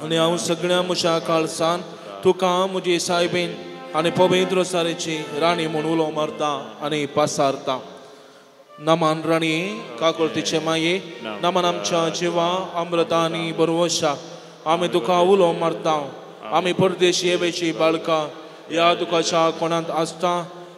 आनी हांव सगळ्या म्हज्या काळसान तुका म्हजी सायबीन आनी पवित्र सारेची राणी म्हूण उलो मारता आनी पासारता. नमान राणी काकुळतीचे माये, नमान आमच्या जिवा अमृता आनी बरवशा, आमी तुका उलो मारता. आमी परदेशी येवेची बाळकां ह्या तुकाच्या कोणांत आसता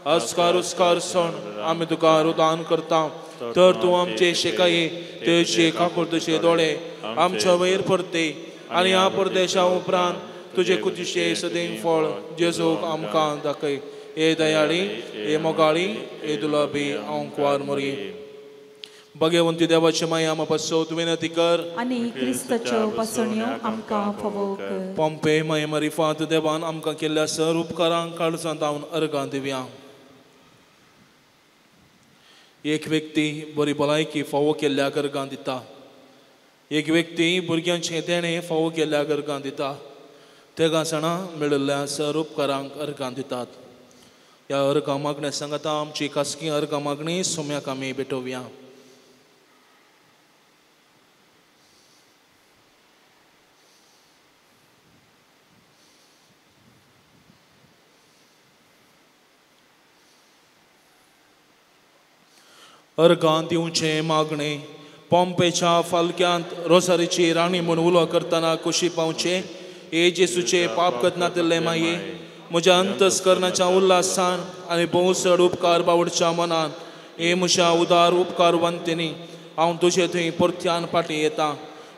अस्कार उस्कार सण आमी तुका रुदान करता. तर तूं आमचे शेकाये तेचे काकुळतीचे दोळे आमच्या वयर परते आनी ह्या परदेशा उपरांत तुजे कुतीचे सदैव फळ जेजूक आमकां दाखय. हे दयाळी, हे मोगाळी, हे दुलाबी आंकवार मोरये भगवंती देवाची माया आमा पासत विनंती कर आनी क्रिस्ताच्यो पासण्यो आमकां फावो कर. पोंपे माये मारिफात देवान आमकां केल्ल्या सर उपकारांक काळजांत जावन अर्गां दिवया. एक व्यक्ती बरी भलायकी फावो केल्ल्या अर्गां दिता, एक व्यक्ती भुरग्यांचें देणें फावो केल्ल्या अर्गां दिता, तेगां जाणां मेळिल्ल्या सर उपकारांक अर्गां दितात. ह्या अर्गां मागण्या सांगता आमची खासगी अर्गां मागणी सोम्याक आमी भेटोवया. अर्गां दिवचें मागणें पोंपेच्या फालक्यांत रोसारीची राणी म्हूण उलो करतना कुशी पावचें. हे जेसूचे पाप कदनातिल्ले माये, म्हज्या अंतस्करणाच्या उल्हासान आनी भोव चड उपकार बावडच्या मनान हे म्हज्या उदार उपकार वंतेनी हांव तुजे थंय परत्यान फाटीं येता.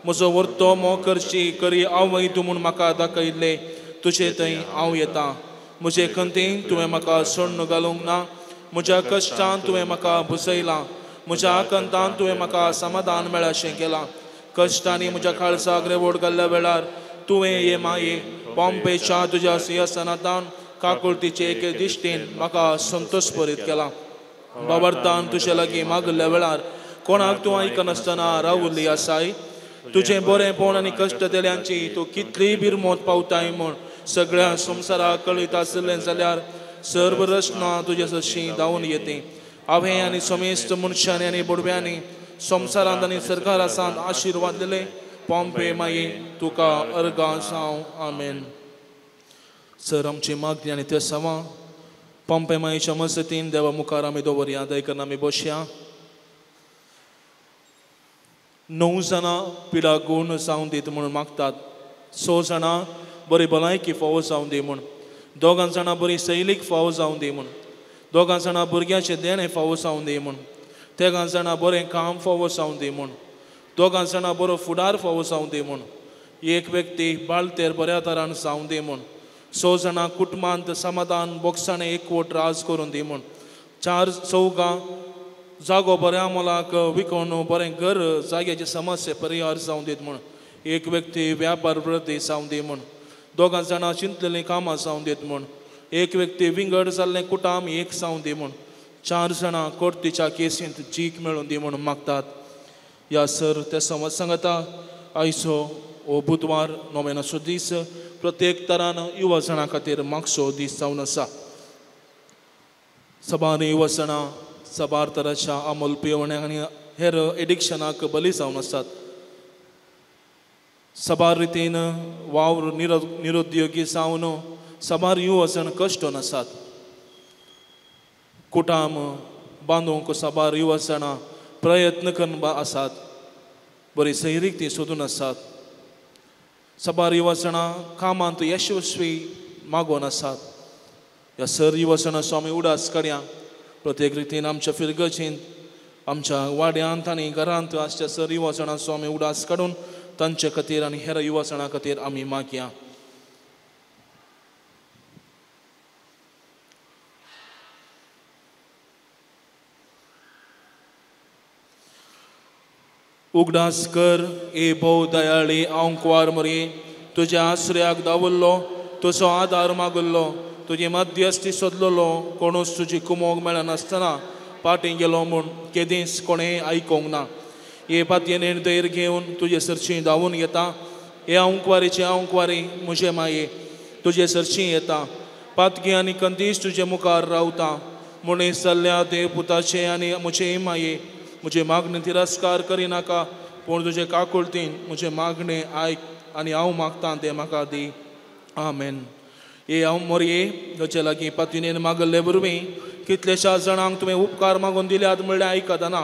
म्हजो वर्तो मोग करची करी आवय तूं म्हूण म्हाका दाखयल्ले तुजे थंय हांव येता. म्हजे खंतीन तुवें म्हाका सोडून घालूंक ना, म्हज्या कश्टान तुवें म्हाका भुसयलां, म्हज्या आकांतान तुवें म्हाका समाधान मेळाशें केलां. कश्टांनी म्हज्या काळजाक रेवोड घाल्ल्या वेळार तुवें हे माये पोंपेच्या तुज्या सिंहासनांतान काकुळतीचे एके दिश्टीन म्हाका संतोष भरीत केला. बाबर्तान तुजे लागीं मागिल्ल्या वेळार कोणाक तूं आयकनासतना रावुल्ली आसाय. तुजें बरेंपण आनी कश्ट दिल्यांची तूं कितलीय बिरमोत पावताय म्हूण सगळ्या संवसाराक कळीत आशिल्लें जाल्यार सर्व रचना तुजे सशी धांवून येते. हांवें आनी समेस्त मनशांनी आनी बोडव्यांनी संवसारांत आनी सरकारासांत आशिर्वाद दिले पोंपे माये तुका अर्गां जावं. आमेन. सर आमची मागणी आनी ते सवां पोंपे मायेच्या मजतीन देवा मुखार आमी दवरया. दयकरून आमी बसया. 9 जाणां पिडा गूण जावं दीत म्हणून मागतात. 6 जाणां बरी भलायकी फावो जावं दी म्हूण, 2 जाणां बरी सैलीक फावो जावं दी म्हूण, 2 जाणां भुरग्याचें देणें फावो जावं दी म्हूण, 3 जाणां बरें काम फावो जावं दी म्हूण, 2 जाणां बरो फुडार फावो जावं दी म्हूण, 1 व्यक्ती बाळतेर बऱ्या तरान जावं दी म्हूण, 6 जाणां कुटुंबांत समाधान बोगसाणें एकवट राज करून दी म्हूण, 4 चौगां जागो बऱ्या मोलाक विकोवन बरें घर जाग्याची समस्या परिहार जावं दीत म्हूण, 1 व्यक्ती व्यापार वृद्धी जावं दी म्हूण, 2 जाणां चिंतलेलीं कामां जावं दीत म्हूण, 1 व्यक्ती विंगड जाल्लें कुटाम एक जावं दी म्हूण, 4 जाणां कोर्तीच्या केसींत जीक मेळून दी म्हूण मागतात. ह्या सर ते समज सांगता आयचो हो बुधवार नोवेनाचो दीस प्रत्येक तरान युवा जाणां खातीर मागचो दीस जावन आसा. सबार युवा जाणां साबार तराच्या अमोल पिवण्या आनी हेर एडिक्शनाक बली जावन आसात. साबार रितीन वावर निरुद्योगी जावन साबार युवा जाण कश्टोन आसात. कुटाम बांदूंक साबार युवा जाणां प्रयत्न करून आसात, बरी सैरीक ती सोदून आसात. साबार युवा जाणां कामांत यशस्वी मागोवन आसात. ह्या सर युवा जाणांचो आमी उडास काडया. प्रत्येक रितीन आमच्या फिरगजेंत, आमच्या वाड्यांत आनी घरांत आसच्या सर युवा जाणांचो आमी उडास काडून तांचे खातीर आनी हेर युवा जाणां खातीर आमी मागया. उगडास कर ए भोव दयाळी आंकवार मरे, तुज्या आसऱ्याक दावल्लो, तुजो आदार मागल्लो, तुजी मध्यस्थी सोदलेलो, कोणूच तुजी कुमोक मेळनासतना पाटी गेलो म्हूण केदींच कोणें आयकोंक ना. हे पातयेन धैर्य घेवन तुजे सरशी धांवून येता. हे आंकवारीचे आंकवारी म्हजे माये तुजे सरशी येता. पातकी आनी कंदीस तुजे मुखार रावता. म्हणून जाल्ल्या देव पुताचे आनी म्हजे माये म्हजे मागणे तिरस्कार करिनाका, पूण तुजे काकुळतीन म्हजे मागणे आयक आनी हांव मागतां तें म्हाका दी. आमेन. हे हांव मोरये ताचे लागीं पातयेन मागल्ले वरवीं कितल्याश्या जाणांक तुवें उपकार मागून दिल्यात म्हणल्यार आयकतना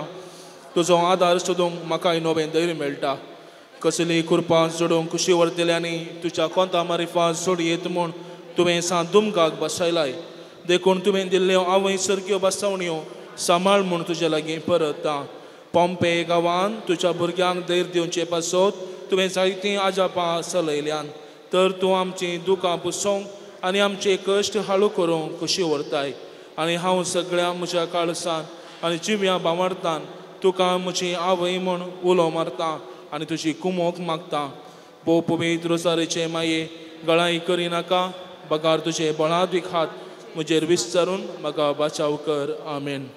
तुजो आदार सोदूंक म्हाकाय नवें धैर्य मेळटा. कसली कुरपां जोडूंक कुशी व्हरतल्यांनी तुज्या कोंता मारिफा सोडयेत म्हूण तुवें सांत दुमगाक बसयलाय. देखून तुवें दिल्ल्यो आवय सारक्यो बसवण्यो सांबाळ म्हूण तुजे लागीं परतता. पोंपे गांवान तुज्या भुरग्यांक धैर्य दिवचे पासत तुवें जायतीं आजापां चलयल्यान, तर तूं आमचीं दुकां पुसोवंक आनी आमचे कश्ट हाळू करूंक खोशी व्हरताय. आनी हांव सगळ्या म्हज्या काळसान आनी जिव्या बावडतान तुका म्हजी आवय म्हूण उलो मारता आनी तुजी कुमोक मागता. भोव पवित्र रोजारीचे माये गळाई करिनाका, बगार तुजे बळादीक हात म्हजेर विस्तारून म्हाका बाचाव कर. आमेन.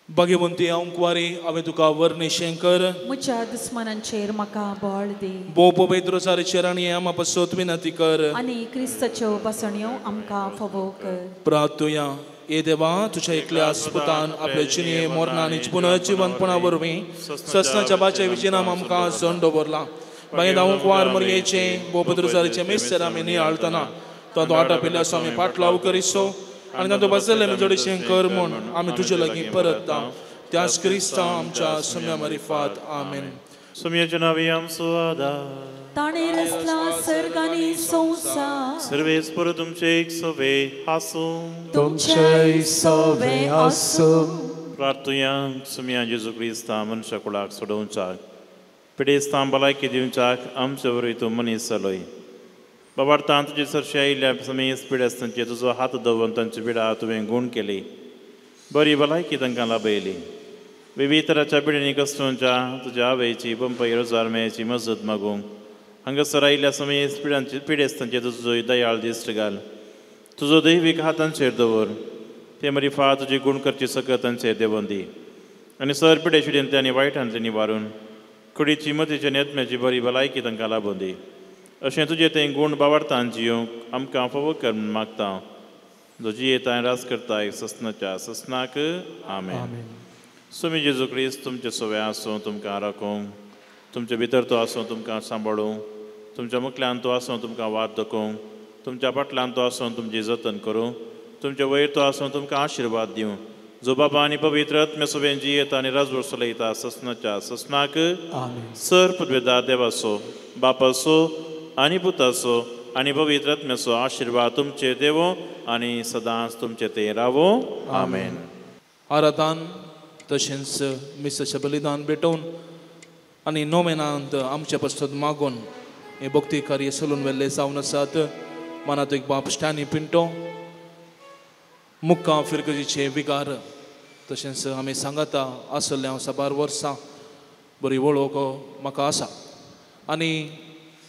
भाग्यवंती आंकवारी हांवें तुका वर्णिशें कर, म्हज्या दुस्मनांचेर म्हाका बळ दी. भोव पवित्र रोजारीचे राणी आमा पासत विनंती कर आनी क्रिस्ताच्यो बसण्यो आमकां फावो कर. प्रार्थुया. हे देवा, तुज्या एकल्या पुतान आपले जिणे मरणा आनी पुनर्जिवनपणा वरवीं ससनाच्या बाचे विजिनाम आमकां जण दवरला. मागीर आंकवार मरयेचे भोव पवित्र रोजारीचे मिस्तर आमी नियाळतना तांतूं आटापिल्ल्या आमी पाटलाव करिसो आनी तांतूं बसलें जोडीशें कर म्हूण आमी तुजे लागीं परतता. त्याच क्रिस्ता आमच्या सुम्या मारिफात. आमेन. सुम्याच्या नांवी आमचो आदार, ताणें रचला सर्ग आनी संवसार. सर्वेस्पर तुमचे एक सवे आसूं, तुमचेय सवे आसूं. प्रार्थुया. सुम्या जेजू क्रिस्ता मनशा कुळाक सोडोवच्याक, पिडेस्तां भलायकी दिवच्याक आमचे वरवीं तूं मनीस जालोय. बाबार्तां तुजे सरशी आयिल्ल्या समेस्त पिडेस्तांचेर तुजो हात दवरून तांची पिडा तुवें गूण केली, बरी भलायकी तांकां लाभयली. विविध तराच्या पिडेनी कश्टोंच्या तुज्या आवयची पंपई रोजार मेळची मजत मागूंक हांगासर आयिल्ल्या समेस्त पिडांचे पिडेस्तांचेर तुजो दयाळ दिश्ट घाल. तुजो दैवीक हातांचेर दवर, ते मरिफा तुजी गूण करची सकत तांचेर देंवोवन दी आनी सर पिडेशिडेंतले आनी वायटांतले निवारून कुडीची मतीची आनी आत्म्याची बरी भलायकी तांकां लाबून दी. अशें तुजें तें गूण बावडतान जियोंक आमकां फावो कर म्हूण मागता, जो जियेता आनी राज करता एक ससनाच्या ससनाक. आमेन. सुमी जेजू क्रिस्त तुमचे सोवे आसूं, तुमकां राखूं, तुमचे भितर तो आसूं, तुमकां सांबाळूं, तुमच्या मुखल्यान तो आसूं, तुमकां वाट दाखोवं, तुमच्या फाटल्यान तो आसूं, तुमची जतन करूं, तुमचे वयर तो आसूं, तुमकां आशिर्वाद दिवं. जो बाबा आनी पवित्र आत्म्या सोबेन जियेता आनी राजवट चलयता ससनाच्या ससनाक. सर पदवेदार देवाचो, बापाचो आनी पुताचो आनी पवित्र आत्म्याचो आशिर्वाद तुमचे देवो आनी सदांच तुमचे ते रावो. आमेन. आराधान तशेंच मिसाचें बलिदान भेटोवन आनी नोवेनांत आमचे पासत मागून हें भक्ती कार्य चलून व्हेल्लें जावन आसात. मनांत एक बाप स्टॅनी पिंटो मुक्का फिरगजीचे विगार तशेंच आमी सांगाता आसले हांव साबार वर्सां बरी वळख म्हाका आसा आनी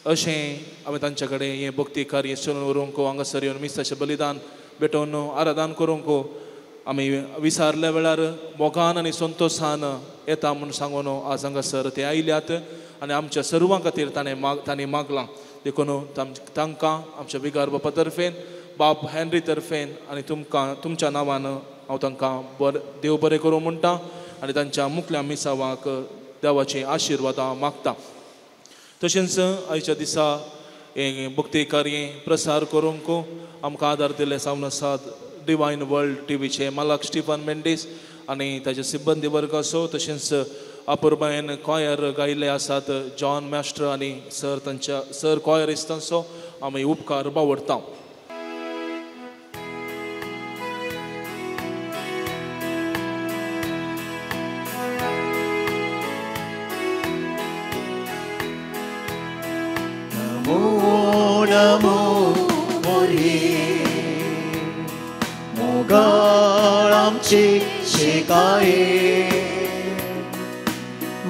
अशें आमी तांच्या कडेन हें भक्ती कार्य चलून व्हरूंक हांगासर येवन मिसाचें बलिदान भेटोवन आराधन करूंक आमी विसारल्या वेळार मोगान आनी संतोशान येता म्हूण सांगून आज हांगासर ते आयल्यात आनी आमच्या सर्वां खातीर ताणें मागलां. देखून तांकां आमच्या विगार बापा तर्फेन, बाप हेनरी तर्फेन आनी तुमकां तुमच्या नांवान हांव तांकां देव बरें करूं म्हणटा आनी तांच्या मुखल्या मिसावाक देवाची आशिर्वादां मागता. तशेंच आयच्या दिसा हें भक्ती कार्य प्रसार करूंक आमकां आदार दिल्ले जावन आसात डिवायन वर्ल्ड टीव्हीचे मालक स्टिफन मेंडीस आनी ताजे सिब्बंदी वर्ग आसो. तशेंच अपुरबायेन कॉयर गायिल्ले आसात जॉन मास्टर आनी सर तांच्या सर कॉयरिस्तांचो आमी उपकार बावडटा. नमो नमो मोरये मोगाळ आमची शिकाये,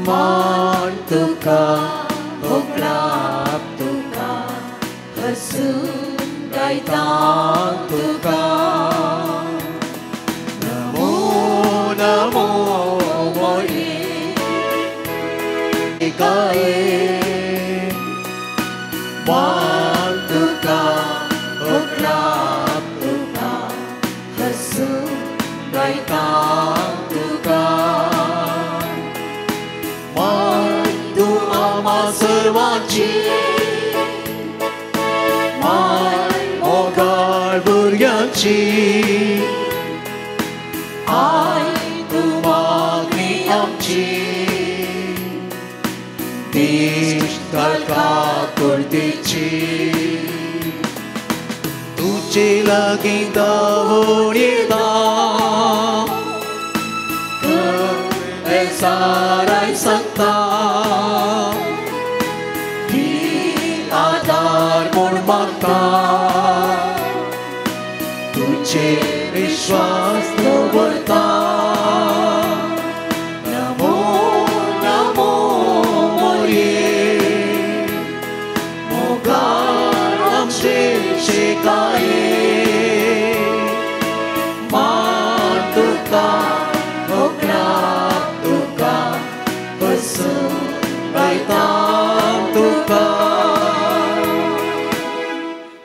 मान तुका होगडाप तुका हसून गायता तुका. नमो नमो मोरये शिकाये, मान तुका होगडाप तुका हसून गायता तुका. मान तूं आमा सर्वांची, मान मोगाळ भुरग्यांची, I तूं मागणी आमची, देश घालका कुर्तीची. तुजे लागीं धांवून येता साराय सांगता, ती आदार म्हूण मागता, तुजे विश्वास दवरता. नमो नमो मोरये मोगाळ आमचे शिकाये, मान तुका होगडाप तुका हसून गायता तुका.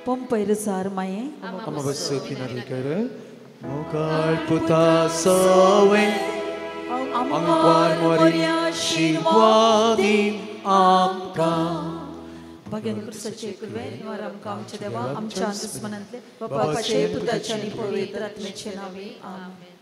पंपय रुजार माये मोगाळ पुता सवे आंकवार मोरया आशिर्वाद आमकां. भाग्यान क्रिस्ताचे कृपेन वार आमकां आमच्या देवा आमच्या दुस्मनांतले बापाचे पुताचे आनी पवित्र आत्म्याचे नांवे. आमेन.